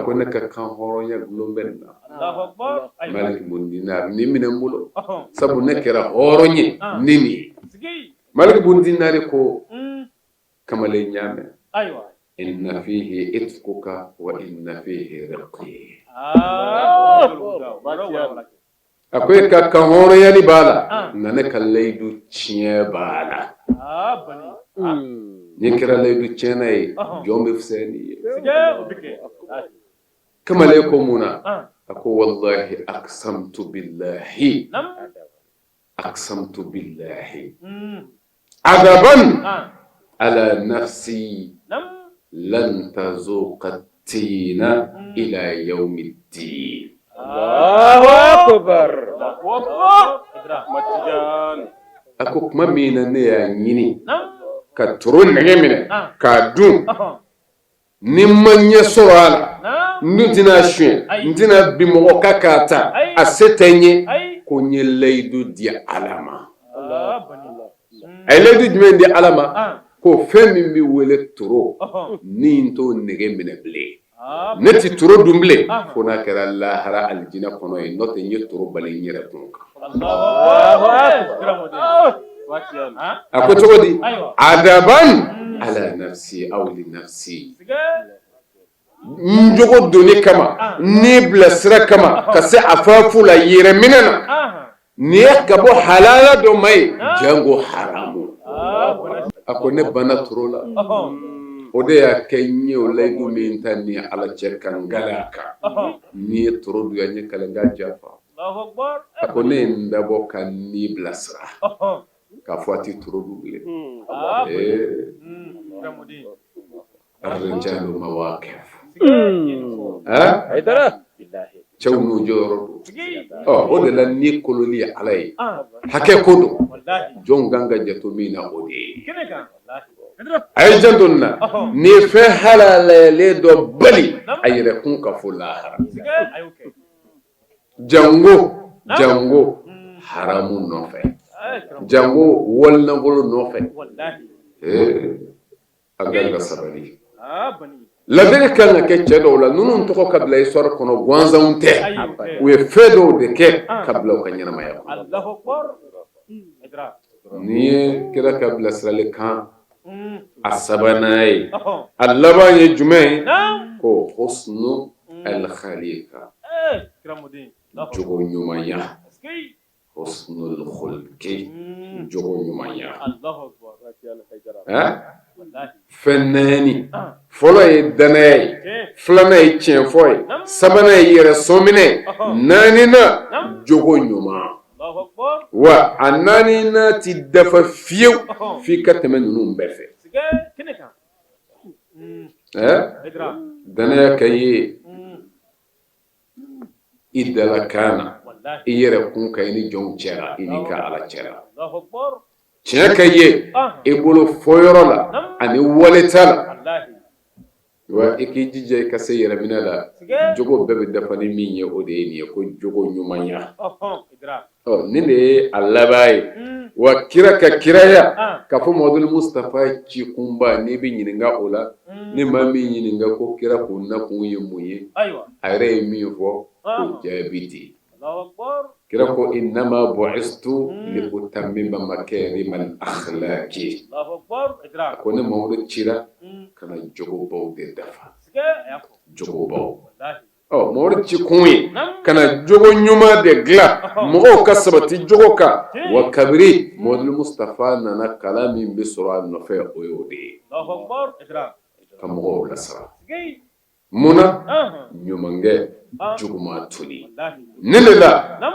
ko ne ka kan hɔrɔnya gulon bɛ nin na. Maliki bun Dinar, nin minɛ n bolo, sabu ne kɛra hɔrɔn ye ni nin ye. Maliki bun Dinari ko kamalen, y'a mɛn, inna fihi itquka wa inna fihi riqi. A ko e ka kan hɔrɔnyali b'a la, nka ne ka layidu tiɲɛ b'a la. N'i kɛra layidu tiɲɛna ye, jɔn bɛ fisaya n'i ye. Kamalen ko mun na? A ko walahi aqsamtu billahi, aqsamtu billahi adaban ala nafsi lan tazuqa tina ila yawmi ddin. Allahu akbar. A ko tuma min na ne y'a ɲini ka toro nɛgɛ minɛ k'a dun, ni n ma ɲɛ sɔrɔ a la, n dun tɛna suɲɛ, n tɛna bin mɔgɔ kan k'a ta, a se tɛ n ye, ko n ye layidu di Ala ma. A ye layidu jumɛn di Ala ma? Ko fɛn min bɛ wele toro, ni n t'o nege minɛ bilen, ne tɛ toro dun bilen fo n'a kɛra lahara alijinɛ kɔnɔ ye, n'o tɛ n ye toro bali n yɛrɛ kun kan. A ko cogo di? Adaban ala nafsi aw li nafsi, n jogo donni kama, ni bilasira kama ka se afafu la, yɛrɛ minɛ na, nin ye ka bɔ halala dɔ ma ye jango haramu. A ko ne banna toro la, o de y'a kɛ n ye o layidu min ta ni Ala cɛ ka n kali a kan, n'i ye toro dun yan, n ye kalenkan janfa. A ko ne ye n dabɔ ka ni bilasira k'a fɔ a tɛ toro dun bilen. Ee arrijalu mawaqif, cɛw n'u jɔyɔrɔ don. Ɔ o de la ni kololi ye Ala ye, hakɛ ko don, jɔn kan ka janto min na o de ye. A ye janto nin na, n'i ye fɛn halalalen dɔ bali a yɛrɛ kun ka fo lahara, jango jango haramu nɔfɛ, jango walinafolo nɔfɛ. Ee a kan ka sabali. Ladege kan ka kɛ cɛ dɔw la, ninnu tɔgɔ ka bila histoire kɔnɔ gansanw tɛ, u ye fɛn dɔw de kɛ ka bila u ka ɲɛnamaya kɔnɔ. Nin ye kira ka bilasirali kan a sabanan ye. A laban ye jumɛn ye? Ko husnu al-khaliqa. Jogo ɲumanya, husnul khulqi, jogo ɲumanya. Fɛn naani, fɔlɔ ye danaya ye, filanan ye tiɲɛfɔ ye, sabanan ye yɛrɛ sɔminɛ, naaninan jogo ɲuman. Wa a naaninan ti dafa fiyewu f'i ka tɛmɛ ninnu bɛɛ fɛ. Danaya ka ye i dalakan na, i yɛrɛ kun kan, i ni jɔnw cɛla, i n'i ka Ala cɛla. Tiɲɛ ka ye i bolo fɔyɔrɔ la ani waleta la. Wa i k'i jija i ka se yɛrɛminɛ la. Jogo bɛɛ bɛ dafa ni min ye, o de ye nin ye, ko jogo ɲumanya. Ɔ, nin de ye a laban ye. Wa kira ka kiraya, k'a fɔ Muhamadu Mustafa cikunba, n'i bɛ ɲininka o la, ni maa min ɲininka ko kira kun nakun ye mun ye, a yɛrɛ ye min fɔ, o jaabi ten. Kira ko innama bu'istu li utammima makarimal akhlaqi. A ko ne Muhamadu cira ka na jogobaw de dafa, jogobaw. Ɔ, Mamadu ci kun ye ka na jogo ɲuman de dilan, mɔgɔw ka sabati jogo kan. Wa kabiri Mamadu Mustafa nana, kalan min bɛ sɔrɔ a nɔfɛ, o y'o de ye, ka mɔgɔw lasira. Mun na? Ɲumankɛ, juguman toli. Nin de la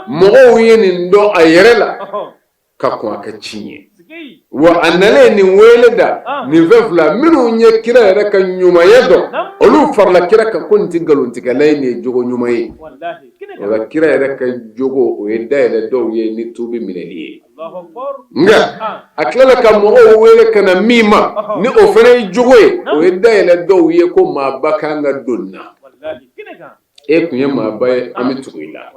mɔgɔw ye nin dɔn a yɛrɛ la ka kɔn a ka ci ɲɛ. Wa a nalen nin wele da nin fɛn fila, minnu ye kira yɛrɛ ka ɲumanya dɔn, olu farala kira kan ko nin tɛ nkalontigɛla ye, nin ye jogo ɲuman ye. O la kira yɛrɛ ka jogo, o ye dayɛlɛ dɔw ye ni tuubi minɛli ye. Nka a tilala ka mɔgɔw wele ka na min ma, ni o fana ye jogo ye, o ye dayɛlɛ dɔw ye ko maaba kan ka don na. E tun ye maaba ye, an bɛ tugu i la.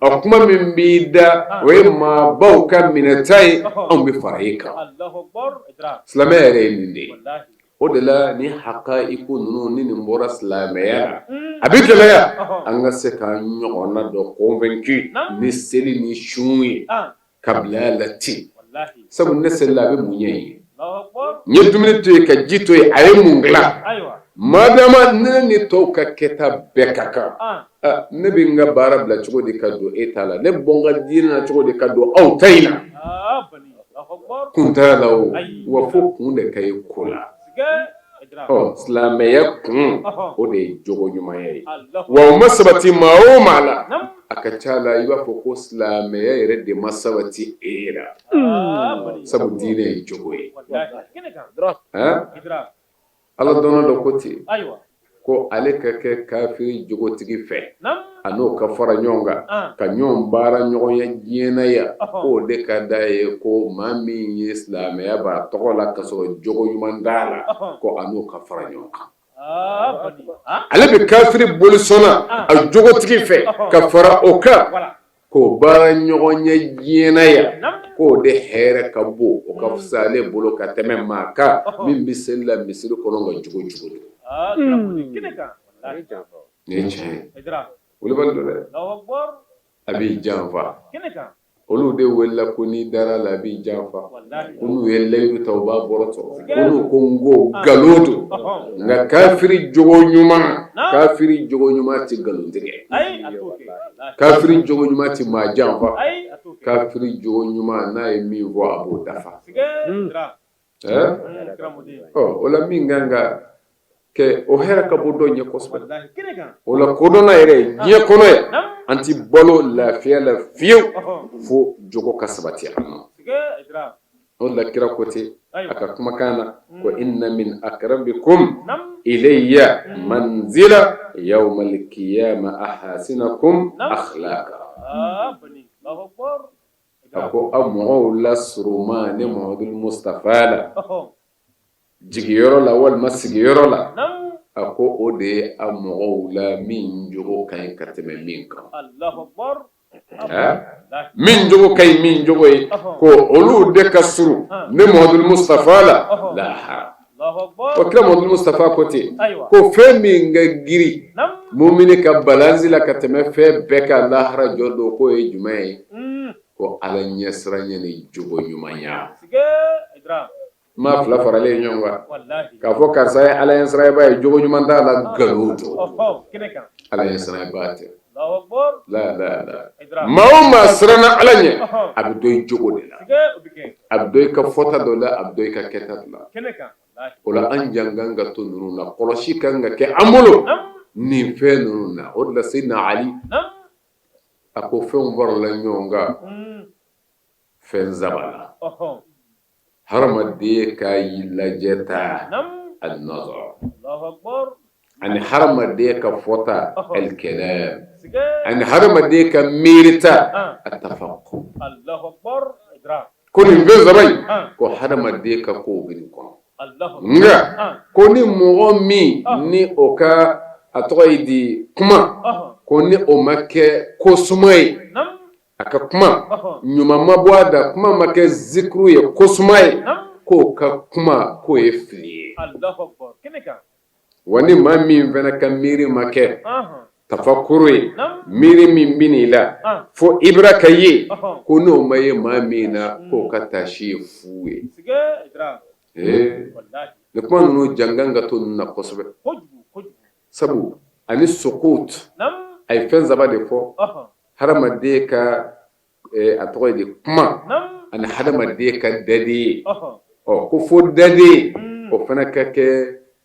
A kuma min b'i da, o ye maabaw ka minɛta ye, anw bɛ fara e kan. Silamɛya yɛrɛ ye nin de ye. O de la ni hakayiku ninnu, ni nin bɔra silamɛya la, a bɛ gɛlɛya an ka se k'an ɲɔgɔnna dɔ convaincu ni seli ni sun ye ka bila a la ten. Sabu ne selila, a bɛ mun ɲɛ ye? N ye dumuni to yen ka ji to yen, a ye mun dilan? Madama ne ni tɔw ka kɛta bɛɛ ka kan, ne bɛ n ka baara bila cogo di ka don e ta la? Ne bɔ n ka diinɛ na cogo di ka don aw ta in na? Kun t'a la o. Wa fo kun de ka ye ko la. Ɔ, silamɛya kun, o de ye jogo ɲumanya ye. Wa o ma sabati maa o maa la, a ka ca la i b'a fɔ ko silamɛya yɛrɛ de ma sabati e la, sabu diinɛ ye jogo ye. Ala dɔnna dɔ ko ten ko ale ka kɛ kafiri jogotigi fɛ, a n'o ka fara ɲɔgɔn kan ka ɲɔgɔn baara ɲɔgɔnya diɲɛ na yan, k'o de ka d'a ye, ko maa min ye silamɛya b'a tɔgɔ la ka sɔrɔ jogo ɲuman t'a la, ko a n'o ka fara ɲɔgɔn kan. Ale bɛ kafiri bolisɔnna a jogotigi fɛ ka fara o kan k'o baara ɲɔgɔn ye diɲɛ na yan, k'o de hɛrɛ ka bon, o ka fisa ale bolo ka tɛmɛ maa kan min bɛ seli la misiri kɔnɔ nka jogo jugu don. Nin ye tiɲɛ ye, wulibali don dɛ, a b'i janfa. Olu de welela ko n'i dara la a b'i janfa, ko n'u ye layidu ta u b'a bɔrɔtɔ, ko n'u ko n ko nkalon don. Nka kafiri jogo ɲuman, kafiri jogo ɲuman tɛ nkalon tigɛ, kafiri jogo ɲuman tɛ maa janfa, kafiri jogo ɲuman n'a ye min fɔ a b'o dafa. Ɔ, o la min kan ka kɛ, o hɛrɛ ka bon dɔ ɲɛ kosɛbɛ. O la kodɔnna yɛrɛ diɲɛ kɔnɔ yan, an tɛ balo lafiya la fiyewu fo jogo ka sabati an na. O la kira ko ten a ka kumakan na ko inna min akrabikum ilayya manzila yawmal qiyama ahasinakum akhlaqa. A ko aw mɔgɔw la surunma ne Muhamadu Mustafa la jigiyɔrɔ la walima sigiyɔrɔ la, a ko o de ye aw mɔgɔw la min jogo ka ɲi ka tɛmɛ min kan, min jogo ka ɲi, min jogo ye ko olu de ka surun ne Muhamadu Mustafa la lahara. O kira Muhamadu Mustafa ko ten ko fɛn min ka girin mumini ka balansi la ka tɛmɛ fɛn bɛɛ kan lahara jɔ don, k'o ye jumɛn ye? Ko Ala ɲɛsiranɲɛ ni jogo ɲumanya. Maa fila faralen ɲɔgɔn kan k'a fɔ karisa ye Ala ɲɛsiranɲɛbaa ye jogo ɲuman t'a la nkalon don Ala ɲɛsiranɲɛbaa tɛ la la la maa o maa siranna Ala ɲɛ a bɛ dɔn i jogo de la a bɛ dɔn i ka fɔta dɔ la a bɛ dɔn i ka kɛta dɔ la o la an jan kan ka to ninnu na kɔlɔsi kan ka kɛ an bolo nin fɛn ninnu na o de la Seyidina Ali a ko fɛnw farala ɲɔgɔn kan fɛn saba la hadamaden ka lajɛta an-nazar ani hadamaden ka fɔta al-kalam ani hadamaden ka miirita at-tafakkur ko nin fɛn saba in ko hadamaden ka kow bɛ nin kɔnɔ nka ko ni mɔgɔ min ni o ka a tɔgɔ ye di kuma ko ni o ma kɛ ko suma ye a ka kuma ɲuman ma bɔ a da kuma ma kɛ zikuru ye ko suma ye k'o ka kuma k'o ye fili ye wa ni maa min fana ka miiri ma kɛ tafakuru ye miiri min bɛ i la fo ibra ka ye ko n'o ma ye maa min na k'o ka taasi ye fu ye ee nin kuma ninnu jan kan ka to ninnu na kosɛbɛ sabu ani sukut a ye fɛn saba de fɔ hadamaden ka a tɔgɔ ye di kuma ani hadamaden ka dadi ye ɔ ko fo dadi o fana ka kɛ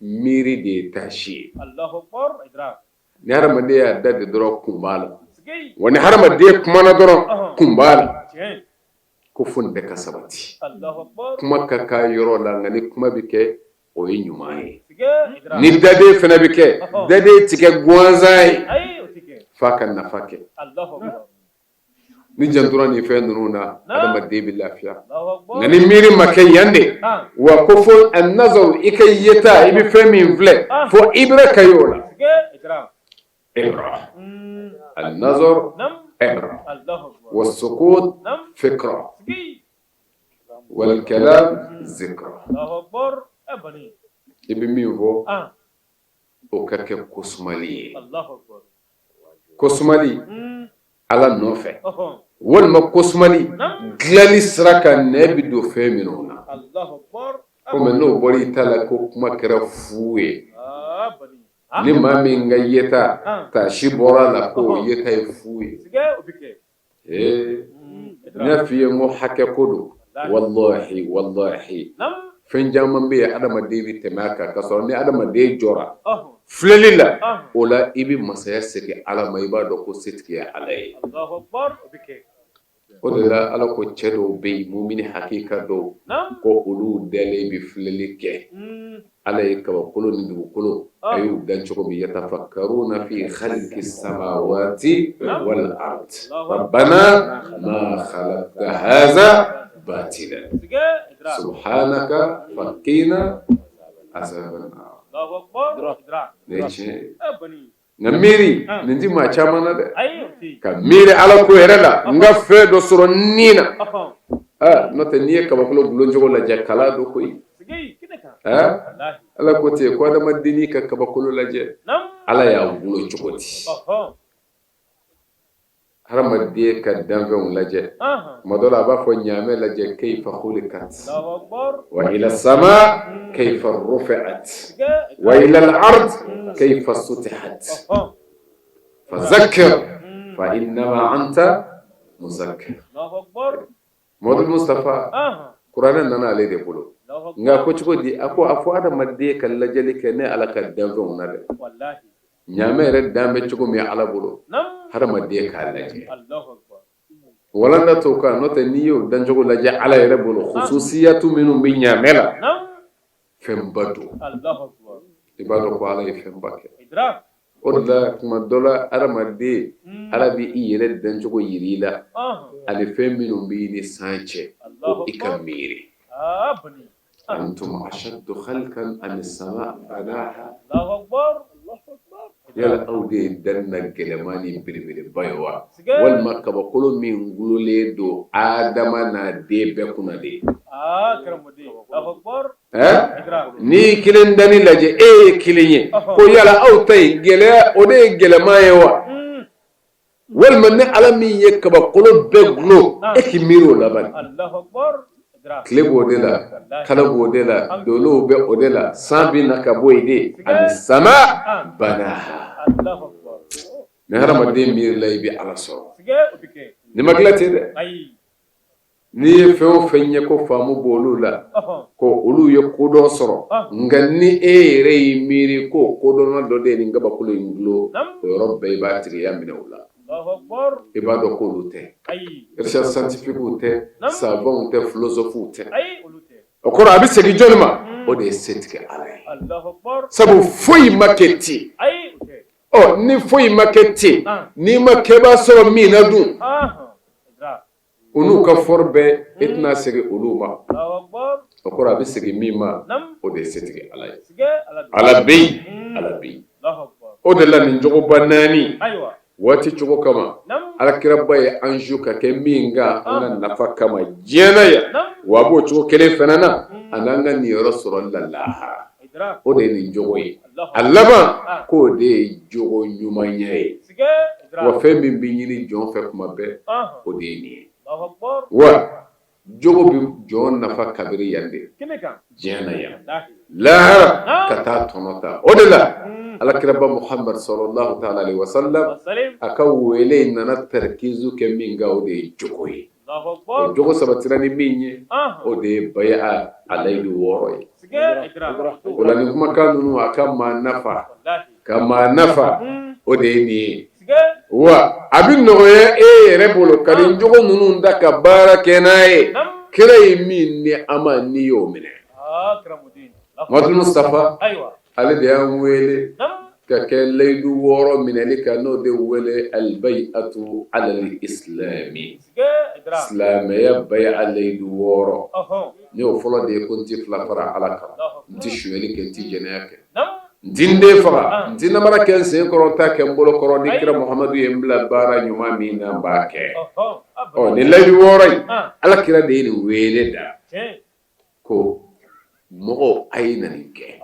miiri de ye taasi ye ni hadamaden y'a da de dɔrɔn kun b'a la wa ni hadamaden kumana dɔrɔn kun b'a la ko fo nin bɛɛ ka sabati kuma ka k'a yɔrɔ la nka ni kuma bɛ kɛ o ye ɲuman ye ni daden fana bɛ kɛ daden tɛ kɛ gansan ye f'a ka nafa kɛ ni jantora nin fɛn ninnu na adamaden bɛ lafiya nka ni miiri ma kɛ yan de wa ko fo an-nazar i ka yeta i bɛ fɛn min filɛ fo ibra ka y'o la ibra an-nazar ibra wa sukut fikra wal kalam zikra i bɛ min fɔ o ka kɛ ko sumali ye ko sumali ala nɔfɛ walima ko sumali dilanni sira kan nɛ bɛ don fɛn minnu na komi n'o bɔra i ta la ko kuma kɛra fu ye ni maa min ka yeta taasi bɔra a la k'o yeta ye fu ye Ee n y'a f'i ye n ko hakɛ ko don walahi walahi fɛn caman bɛ yen adamaden bɛ tɛmɛ a kan ka sɔrɔ ni adamaden jɔra filɛli la o la i bɛ masaya segin ala ma i b'a dɔn ko setigi ye ala ye o de la ala ko cɛ dɔw bɛ yen mumini hakika dɔw ko olu dalen bɛ filɛli kɛ Ala ye kabakolo ni dugukolo a y'u dan cogo min yatafakkaruna fi khalqi samawati wal ard rabbana ma khalaqta haza batila subhanaka faqina azaban nar nin ye tiɲɛ ye nka miiri nin ti maa caman na dɛ ka miiri ala ko yɛrɛ la n ka fɛn dɔ sɔrɔ nin na n'o tɛ n'i ye kabakolo guloncogo lajɛ kala don koyi ala ko ten ko adamadennin ka kabakolo lajɛ ala y'a gulon cogo di Hadamaden ka danfɛnw lajɛ tuma dɔ la a b'a fɔ ɲaamɛ lajɛ kayfa khuliqat wa ila sama kayfa rufi'at wa ila al-ard kayfa sutihat fazakkir fa innama anta muzakkir Mamadu Mustafa kuranɛ nana ale de bolo nka ko cogo di a ko a fɔ adamaden ka lajɛli kɛ ne ala ka danfɛnw na dɛ ɲaamɛ yɛrɛ dan bɛ cogo min ala bolo hadamaden k'a lajɛ walanda t'o kan n'o tɛ n'i y'o dancogo lajɛ ala yɛrɛ bolo khususiyatu minnu bɛ ɲaamɛ la fɛnba don i b'a dɔn ko ala ye fɛnba kɛ o de la tuma dɔ la adamaden ala bɛ i yɛrɛ dancogo yira i la ani fɛn minnu b'i ni san cɛ ko i ka miiri antum ashaddu khalqan am as-sama banaha yala aw de ye danni na gɛlɛman ni belebeleba ye wa walima kabakolo min gulonlen don Adama n'a den bɛɛ kunna de ye n'i ye kelen danni lajɛ e ye kelen ye ko yala aw ta ye gɛlɛya o de ye gɛlɛman ye wa walima ne ala min ye kabakolo bɛɛ gulon e k'i miiri o la bani. Tile b'o de la, kalo b'o de la, dolow bɛ o de la, san bɛ na ka bɔ yen de, ani sama banaha. Ni hadamaden miirila i bɛ Ala sɔrɔ. Nin ma dilan ten dɛ. N'i ye fɛn o fɛn ye ko faamu b'olu la, ko olu ye kodɔn sɔrɔ, nka ni e yɛrɛ y'i miiri ko kodɔnna dɔ de ye nin kabakolo in dulon, o yɔrɔ bɛɛ i b'a tigiya minɛ u la. I b'a dɔn k'olu tɛ recherche scientifique tɛ, savants tɛ, philosophes tɛ. O kɔrɔ a bɛ segin jɔni ma? O de ye setigi Ala ye, sabu foyi ma kɛ ten. Ɔ ni foyi ma kɛ ten, n'i ma kɛbaa sɔrɔ min na dun, U n'u ka fɔri bɛɛ e tɛna segin olu ma. O kɔrɔ a bɛ segin min ma, o de ye setigi Ala ye. Ala bɛ yen, Ala bɛ yen. O de la nin jogoba naani waati cogo kama, alakiraba ye an su ka kɛ min kan an ka nafa kama diɲɛ na yan, wa a b'o cogo kelen fana na a n'an ka niyɔrɔ sɔrɔli la lahara. O de ye nin jogo ye. A laban k'o de ye jogo ɲumanya ye. Wa fɛn min bɛ ɲini jɔn fɛ kuma bɛɛ, o de ye nin ye. Wa jogo bɛ jɔn nafa kabiri yan de, diɲɛ na yan, lahara ka taa tɔnɔ ta. O de la alakiraba Muhamadu salalahu taala alehi wasalam a ka wele in nana tarikizu kɛ min kan, o de ye jogo ye. O jogo sabatira ni min ye, o de ye baya a layidu wɔɔrɔ ye. O la nin kumakan ninnu a ka maa nafa, ka maa nafa, o de ye nin ye. Wa a bɛ nɔgɔya e yɛrɛ bolo ka nin jogo ninnu ta ka baara kɛ n'a ye. Kira ye min di an ma, n'i y'o minɛ. Mamadu Mustafa, ale de y'an wele ka kɛ layidu wɔɔrɔ minɛli kan, n'o de wele albayatu alal islami, silamɛya baya layidu wɔɔrɔ. Ni o fɔlɔ de ye ko n tɛ fila fara Ala kan, n tɛ sonyali kɛ, n tɛ jɛnɛya kɛ, n tɛ n den faga, n tɛ namara kɛ n sen kɔrɔ, n t'a kɛ n bolo kɔrɔ. Ni kira Muhamadu ye n bila baara ɲuman min na, n b'a kɛ. Ɔ nin layidu wɔɔrɔ in, Ala kira de ye nin wele da ko mɔgɔw a ye na nin kɛ.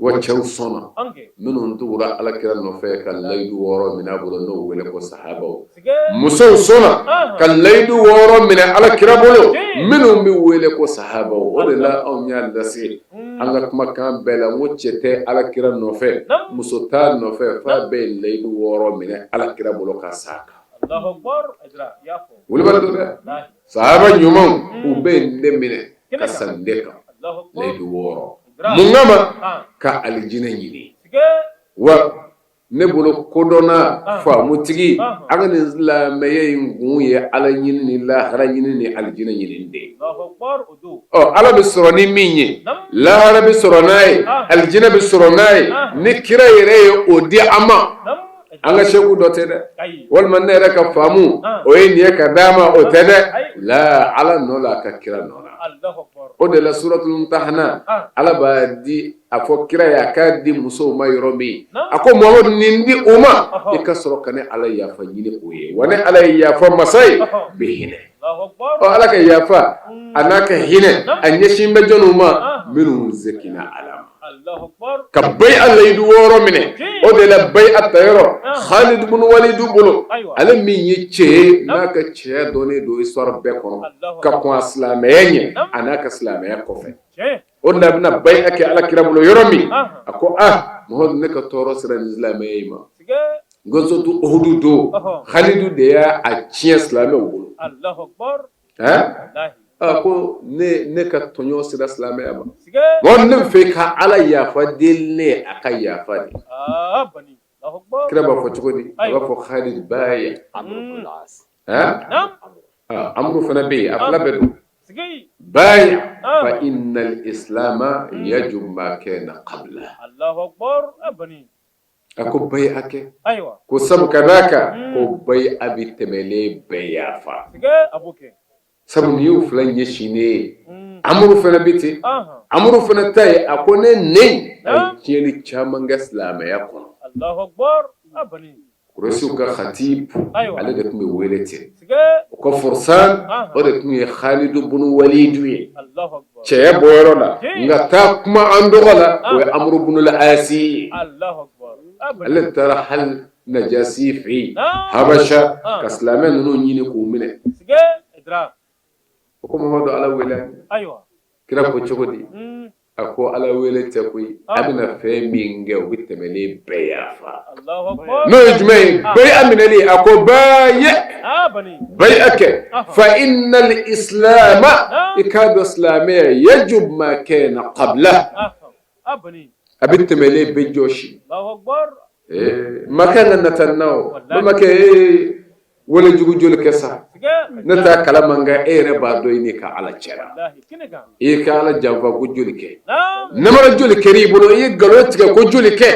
Wa cɛw sɔnna, minnu tugura ala kira nɔfɛ ka layidu wɔɔrɔ minɛ a bolo, n'o wele ko sahabaw. Musow sɔnna ka layidu wɔɔrɔ minɛ ala kira bolo, minnu bɛ wele ko sahabaw. O de la anw y'a lase an ka kumakan bɛɛ la, n ko cɛ tɛ ala kira nɔfɛ, muso t'a nɔfɛ, f'a bɛɛ ye layidu wɔɔrɔ minɛ ala kira bolo ka s'a kan. Wulibali don dɛ. Sahaba ɲumanw u bɛ nin de minɛ ka sa nin de kan, layidu wɔɔrɔ. Mun kama? Ka alijinɛ ɲini. Wa ne bolo kodɔnna, faamutigi, an ka nin silamɛya in kun ye ala ɲini ni lahara ɲini ni alijinɛ ɲini de ye. Ɔ ala bɛ sɔrɔ ni min ye, lahara bɛ sɔrɔ n'a ye, alijinɛ bɛ sɔrɔ n'a ye, ni kira yɛrɛ ye o di an ma. An ka seku dɔ tɛ dɛ, walima ne yɛrɛ ka faamu o ye nin ye ka d'a ma, o tɛ dɛ. La ala nɔ la, a ka kira nɔ la. O de la suratul mumtahana, ala b'a di a fɔ kira ye a k'a di musow ma yɔrɔ min, a ko Muhamadu nin di u ma, i ka sɔrɔ ka ne ala yafa ɲini o ye. Wa ne ala ye yafa masa ye, bɛ hinɛ. Ɔ ala ka yafa a n'a ka hinɛ a ɲɛsin bɛ jɔnw ma? Minnu seginna ala ma ka bayi'a layidu wɔɔrɔ minɛ. O de la bayi'a tayɔrɔ Khalid ibn Walid bolo, ale min ye cɛ ye n'a ka cɛya dɔnnen don histoire bɛɛ kɔnɔ ka kɔn a silamɛya ɲɛ a n'a ka silamɛya kɔfɛ. O de la a bɛna bayi'a kɛ ala kira bolo yɔrɔ min, a ko ah Muhamadu, ne ka tɔɔrɔ sera nin silamɛya in ma. Gazwatu Uhudu don, Khalid de y'a tiɲɛ silamɛw bolo. A ko ne ka tɔɲɔ sera silamɛya ma. Bon, ne bɛ fɛ ka ala yafa deli ne ye, a ka yafa di. Kira b'a fɔ cogo di? A b'a fɔ Khalid bayi. Amuru fana bɛ yen, a fila bɛɛ don. Bayi fa innal islama yajubu ma kana qabla. A ko bayi'a kɛ ko sabu ka d'a kan ko bayi'a bɛ tɛmɛnen bɛɛ yafa, sabu nin y'u fila ɲɛsinnen ye. Amuru fana bɛ ten, amuru fana ta ye, a ko ne ne a ye tiɲɛni caman kɛ silamɛya kɔnɔ. Kuresiw ka khatib, ale de tun bɛ wele ten. O ka fursan, o de tun ye Khalidu bunu Walidu ye cɛya bɔyɔrɔ la. Nka taa kuma an dɔgɔ la, o ye Amuru bunul Asi ye. Ale taara hali Najasi fɛ yen Habasha ka silamɛ ninnu ɲini k'u minɛ. O ko Mamadu, Ala wele. Kira ko cogo di? A ko Ala wele tɛ koyi, a bɛna fɛn min kɛ, o bɛ tɛmɛnen bɛɛ yafa. N'o ye jumɛn ye? Baya minɛli. A ko baya, baya kɛ. Fa innal islama, i k'a dɔn silamɛya, yajub ma kana qabla, a bɛ tɛmɛnen bɛɛ jɔsi. Ma kan ka nata na o ma kɛ wale jugu joli kɛ sa, ne t'a kalama, nka e yɛrɛ b'a dɔn i n'i ka Ala cɛla, i ye ka Ala janfa ko joli kɛ, namara joli kɛra i bolo, i ye nkalon tigɛ ko joli kɛ.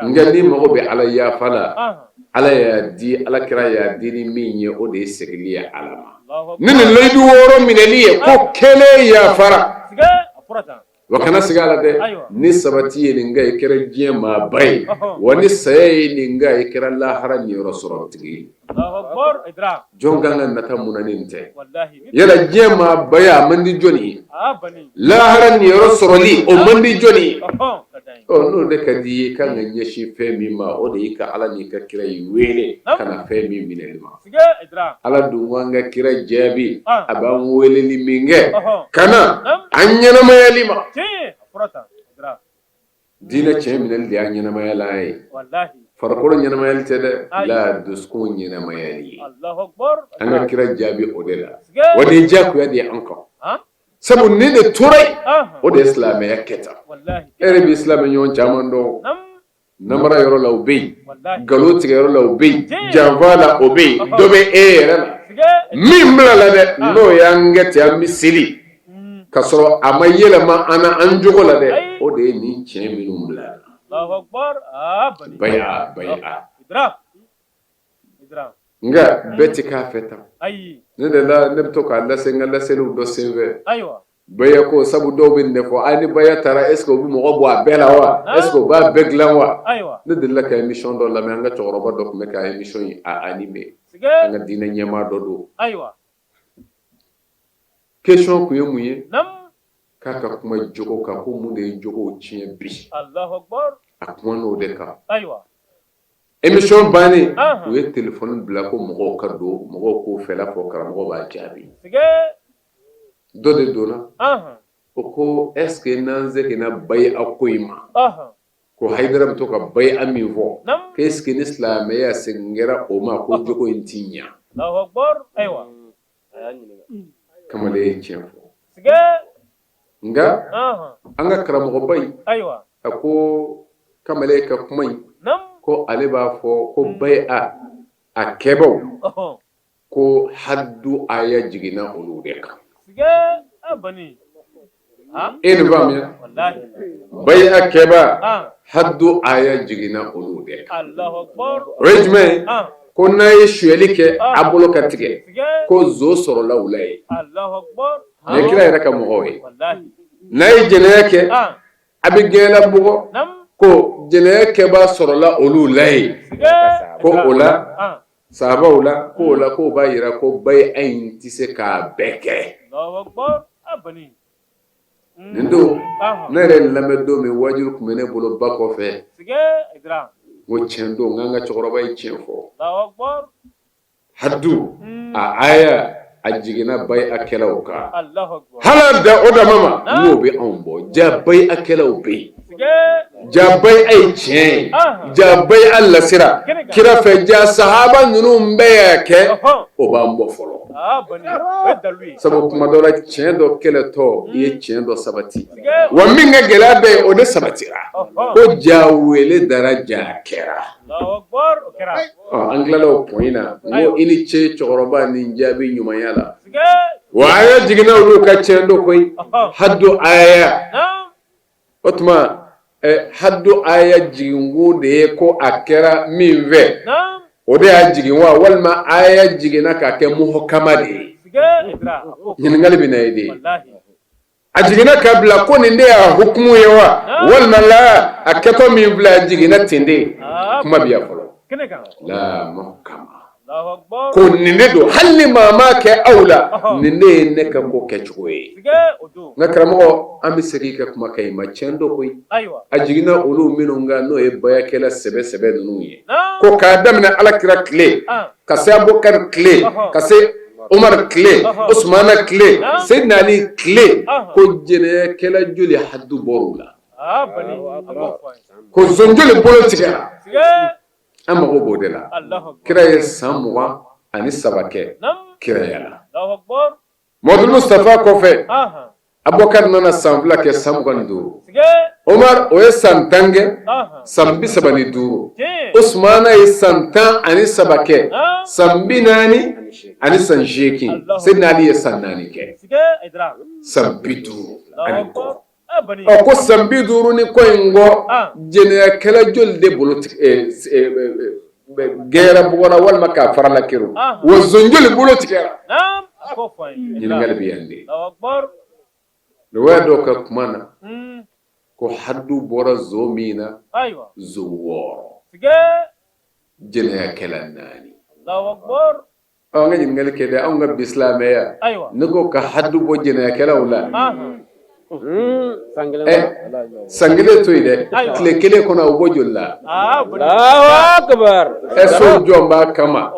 Nka n'i mago bɛ Ala yafa la, Ala y'a di, Ala kira y'a di ni min ye, o de ye seginni ye Ala ma ni nin layidu 6 minɛli ye, ko kelen yafara. Wa kana siga a la dɛ, ni sabati ye nin kɛ, i kɛra diɲɛ maaba ye, wa ni saya ye nin kɛ, i kɛra lahara niyɔrɔ sɔrɔ tigi ye. Jɔn kan ka nata mun na ni nin tɛ? Yala diɲɛ maabaya a man di jɔni ye? Lahara niyɔrɔ sɔrɔli, o man di jɔni ye? Ɔ, n'o de ka di i ye, i kan ka ɲɛsin fɛn min ma, o de y'i ka Ala n'i ka kira y'i wele ka na fɛn min minɛli ma. Ala dun ko an ka kira jaabi, a b'an weleli min kɛ ka na an ɲɛnamayali ma, diinɛ tiɲɛ minɛli de y'an ɲɛnamayala ye. Farikolo ɲɛnamayali tɛ dɛ, la dusukun ɲɛnamayali ye. An ka kira jaabi o de la, wa nin diyagoya de ye an kan, sabu nin de tora yen, o de ye silamɛya kɛta. E yɛrɛ b'i silamɛ ɲɔgɔn caman dɔn, namara yɔrɔ la o bɛ yen, nkalon tigɛ yɔrɔ la o bɛ yen, janfa la o bɛ yen, dɔ bɛ e yɛrɛ la min bila la dɛ, n'o y'an kɛ ten, an bɛ seli ka sɔrɔ a ma yɛlɛma an na an jogo la dɛ, o de ye nin tiɲɛ minnu bila baya baya. Nka bɛɛ tɛ k'a fɛ tan. Ne de la, ne bɛ to k'a lase n ka laseliw dɔ senfɛ. Baya ko, sabu dɔw bɛ nin fɔ, a ni baya taara, est ce que u bɛ mɔgɔ bɔ a bɛɛ la wa? Est ce que u b'a bɛɛ dilan wa? Ne delila ka émission dɔ lamɛn, an ka cɛkɔrɔba dɔ tun bɛ ka émission in a animer, an ka diinɛ ɲɛmaa dɔ don. Question tun ye mun ye? K'a ka kuma jogo kan, ko mun de ye jogow tiɲɛ bi? A kuma n'o de kan. Émission bannen, u ye téléphone bila ko mɔgɔw ka don, mɔgɔw k'o fɛla fɔ, karamɔgɔ b'a jaabi. Dɔ de donna, o ko est ce que n'an seginna baya ko in ma, ko Hayidara bɛ to ka baya min fɔ, est ce que ni silamɛya segin kɛra o ma, ko jogo in ti ɲɛ? Kamalen ye tiɲɛ fɔ, nka an ka karamɔgɔba in, a ko kamalen ka kuma in, ko ale b'a fɔ ko baya a kɛbaw, ko haddu aya jiginna olu de kan. E nin faamuya, baya kɛba, haddu aya jiginna olu de kan. O ye jumɛn ye? Ko n'a ye sonyali kɛ, a bolo ka tigɛ, ko zo sɔrɔla u la yen. Nin ye kira yɛrɛ ka mɔgɔw ye. N'a ye jɛnɛya kɛ, a bɛ gɛlɛya bugɔ, ko jɛnɛya kɛba sɔrɔla olu la yen. Ko o la sahabaw la, ko o la, k'o b'a jira ko baya in tɛ se k'a bɛɛ kɛ. Nin don, ne yɛrɛ lamɛn don min, wajibi tun bɛ ne bolo ba kɔfɛ, ko tiɲɛ don, n ka cɛkɔrɔba ye tiɲɛ fɔ. Haddu a aya a jiginna bayakɛlaw kan. Hali da o dama ma, n'o bɛ anw bɔ, ja bayakɛlaw bɛ yen, ja baya ye tiɲɛ ye, ja baya lasera kira fɛ, ja sahaba ninnu bɛɛ y'a kɛ, o b'an bɔ fɔlɔ. Sabu kuma dɔ la, tiɲɛ dɔ kɛlɛtɔ, i ye tiɲɛ dɔ sabati, wa min ka gɛlɛya bɛɛ ye, o de sabatira, ko ja wele dara, ja kɛra. An tilala o point in na, n ko i ni ce cɛkɔrɔba nin jaabi ɲumanya la. Wa aya jiginna olu ka tiɲɛ don koyi, haddu aya. O tuma haddu aya jiginkun de ye ko a kɛra min fɛ, o de y'a jigin wa, walima aya jiginna k'a kɛ muhkama de ye? Ɲininkali bɛ na ye de. A jiginna ka bila ko nin de y'a hukumu ye wa, walima la a kɛtɔ min filɛ, a jiginna ten de? Kuma bɛ yan fɔlɔ la muhkama, ko nin de don, hali ni maa m'a kɛ aw la, nin de ye ne ka ko kɛcogo ye. Nka karamɔgɔ, an bɛ segin i ka kuma kan in ma. Tiɲɛ don koyi, a jiginna olu minnu kan, n'o ye bayakɛla sɛbɛ sɛbɛ ninnu ye, ko k'a daminɛ Ala kira tile ka se Abubakari tile ka se Umar tile, Usmana tile, Seydina Ali tile, ko jɛnɛyakɛla joli hadu bɔr'u la, ko zon joli bolo tigɛra. An mago b'o de la. Kira ye san 23 kɛ kiraya la. Mamadu Mustafa kɔfɛ, Abubakar nana san 2 kɛ, san 25. Omar o ye san 10 kɛ, san 35. Usmana ye san 13 kɛ, san 40 ani san 8. Seydina Ali ye san 4 kɛ, san 50 ani kɔ. Ɔ ko san 50 ni kɔ in kɔ, jɛnɛyakɛla joli de bolo gɛrɛ bugɔra walima k'a fara la kero wa zon joli bolo tigɛra? Ɲininkali bɛ yan de. Riwaya dɔw ka kuma na ko hadu bɔra zon min na, zon 6, jɛnɛyakɛla 4. An ka ɲininkali kɛ dɛ, anw ka bi silamɛya, ne ko ka hadu bɔ jɛnɛyakɛlaw la, san 1 to yen dɛ, tile 1 kɔnɔ o bɔ joli la? Ɛ so jɔn b'a kama,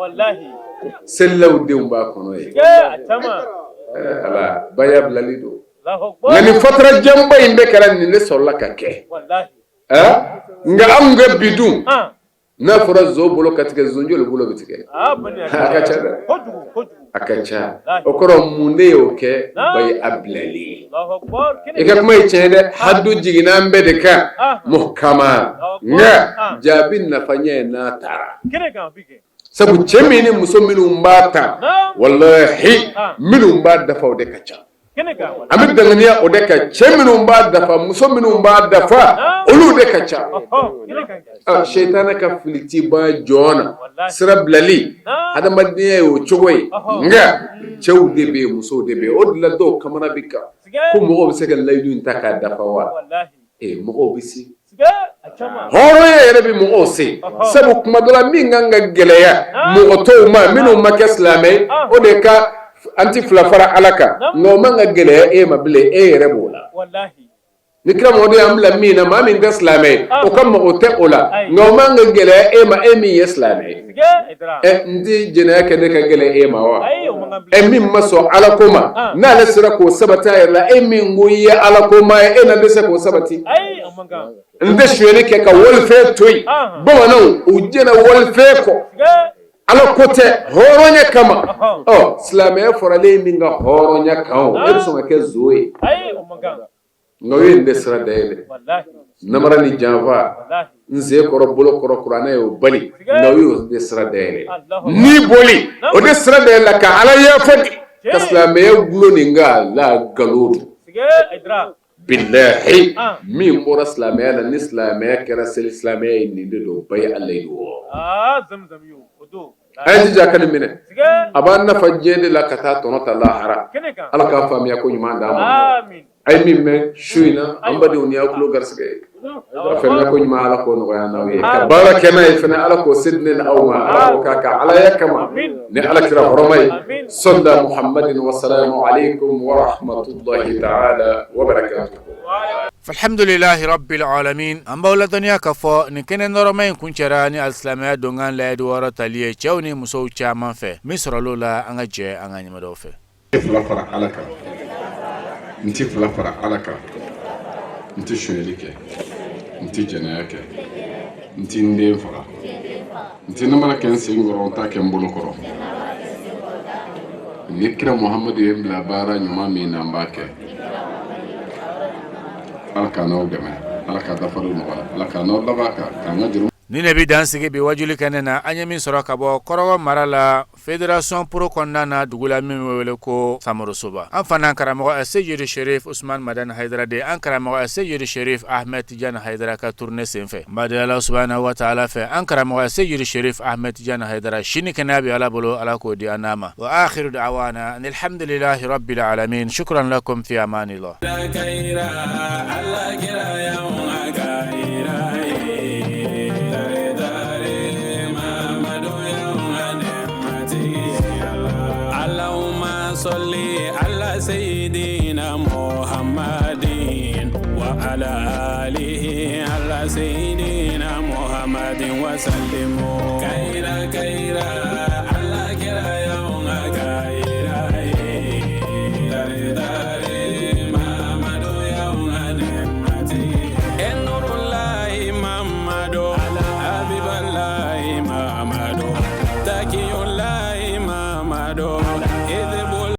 selilaw denw b'a kɔnɔ ye. Ala baya bilali don. Nka nin fatara janba in bɛɛ kɛra, nin de sɔrɔla ka kɛ. Nka anw ka bi dun, n'a fɔra zon bolo ka tigɛ, zon joli bolo bɛ tigɛ? A ka ca dɛ, a ka ca. O kɔrɔ mun de y'o kɛ? Bayi a bilali. I ka kuma ye tiɲɛ dɛ, hadu jiginna an bɛɛ de kan muhkama, nka jaabi nafa ɲɛ ye n'a taara. Sabu cɛ min ni muso minnu b'a ta, walahi minnu b'a dafa o de ka ca. An bɛ danganiya o de kan, cɛ minnu b'a dafa, muso minnu b'a dafa, olu de ka ca. Sɛtanɛ ka fili ti ban jɔn na, sira bilali adamadenya ye o cogo ye. Nka cɛw de bɛ yen, musow de bɛ yen. O de la dɔw kamana bɛ kan ko mɔgɔw bɛ se ka layidu in ta k'a dafa wa? Ee, mɔgɔw bɛ se. Hɔrɔnya yɛrɛ bɛ mɔgɔw se, sabu kuma dɔ la min kan ka gɛlɛya mɔgɔ tɔw ma, minnu ma kɛ silamɛ ye, o de ka an tɛ fila fara Ala kan, nka o man ka gɛlɛya e ma bilen, e yɛrɛ b'o la. Ni kira Mamadu y'an bila min na, maa min tɛ silamɛ ye, o ka mago tɛ o la, nka o man ka gɛlɛya e ma, e min ye silamɛ ye. Ɛ n tɛ jɛnɛya kɛ ne ka gɛlɛn e ma wa? Ɛ min ma sɔn Ala ko ma, n'ale sera k'o sabati a yɛrɛ la, e min ko i ye Ala ko maa ye, e na dɛsɛ k'o sabati? N tɛ sonyɛli kɛ ka walifɛn to yen. Bamananw u jɛnna walifɛn kɔ, Ala ko tɛ, hɔrɔnya kama. Ɔ silamɛya faralen min ka hɔrɔnya kan, o e bɛ sɔn ka kɛ zon ye? Nka o ye nin de sira dayɛlɛ, namara ni janfa, n sen kɔrɔ bolo kɔrɔ, kuranɛ y'o bali. Nka o y'o de sira dayɛlɛ, ni boli o de sira dayɛlɛ ka Ala yafa di ka silamɛya gulon nin ka la nkalon don. Bilahi, min bɔra silamɛya la, ni silamɛya kɛra seli silamɛya ye, nin de don. Bayi ala ye a ye jija ka nin minɛ, a b'an nafa diɲɛ de la ka taa tɔnɔ ta lahara. Ala k'a faamuya ko ɲuman d'an ma. A ye min mɛn su in na, an badenw, ni y'aw tulo garisɛgɛ ye, a faamuya ko ɲuman, Ala k'o nɔgɔya n'aw ye, ka baara kɛ n'a ye fana, Ala k'o se di ne ni aw ma, Ala k'o k'a ka alaya kama ni Ala kira hɔrɔma ye. Sɔla muhamadin wasalamu aleykum wa rahmatulahi taala wa barakatuhu. Alhamdulilahi rabbil alamin. An b'aw ladɔnniya k'a fɔ nin kɛnɛ nɔrɔma in kuncɛra ni alisilamɛya donkan layidu 6 tali ye cɛw ni musow caman fɛ. Min sɔrɔl'o la, an ka jɛ an ka ɲɛmadaw fɛ. N tɛ fila fara Ala kan, n tɛ fila fara Ala kan, n tɛ sonyali kɛ, n tɛ jɛnɛya kɛ, n tɛ n den faga, n tɛ namara kɛ n sen kɔrɔ, n t'a kɛ n bolo kɔrɔ. Ni kira Muhamadu ye n bila baara ɲuman min na, n b'a kɛ. Ala k'an n'aw dɛmɛ, Ala ka dafaliw nɔgɔya, Ala k'an n'aw laban kan k'an ka juru. Nin de bɛ dan sigi bi wajuli kɛnɛ na. An ye min sɔrɔ ka bɔ Kɔrɔgɔ mara la, Fédération Pro kɔnɔna na, dugu la min bɛ wele ko Samorosoba, an fana karamɔgɔ Seyidi Sherif Usman Madani Hayidara de, an karamɔgɔ Seyidi Sherif Ahmed Tijani Hayidara ka tournée senfɛ. N b'a deli Ala subahana wa taala fɛ, an karamɔgɔ Seyidi Sherif Ahmed Tijani Hayidara, si ni kɛnɛya bɛ Ala bolo, Ala k'o di an n'a ma. Wa akhiru da'wana anil hamdulilahi rabbil alamin. Shukran lakum fi amanillah.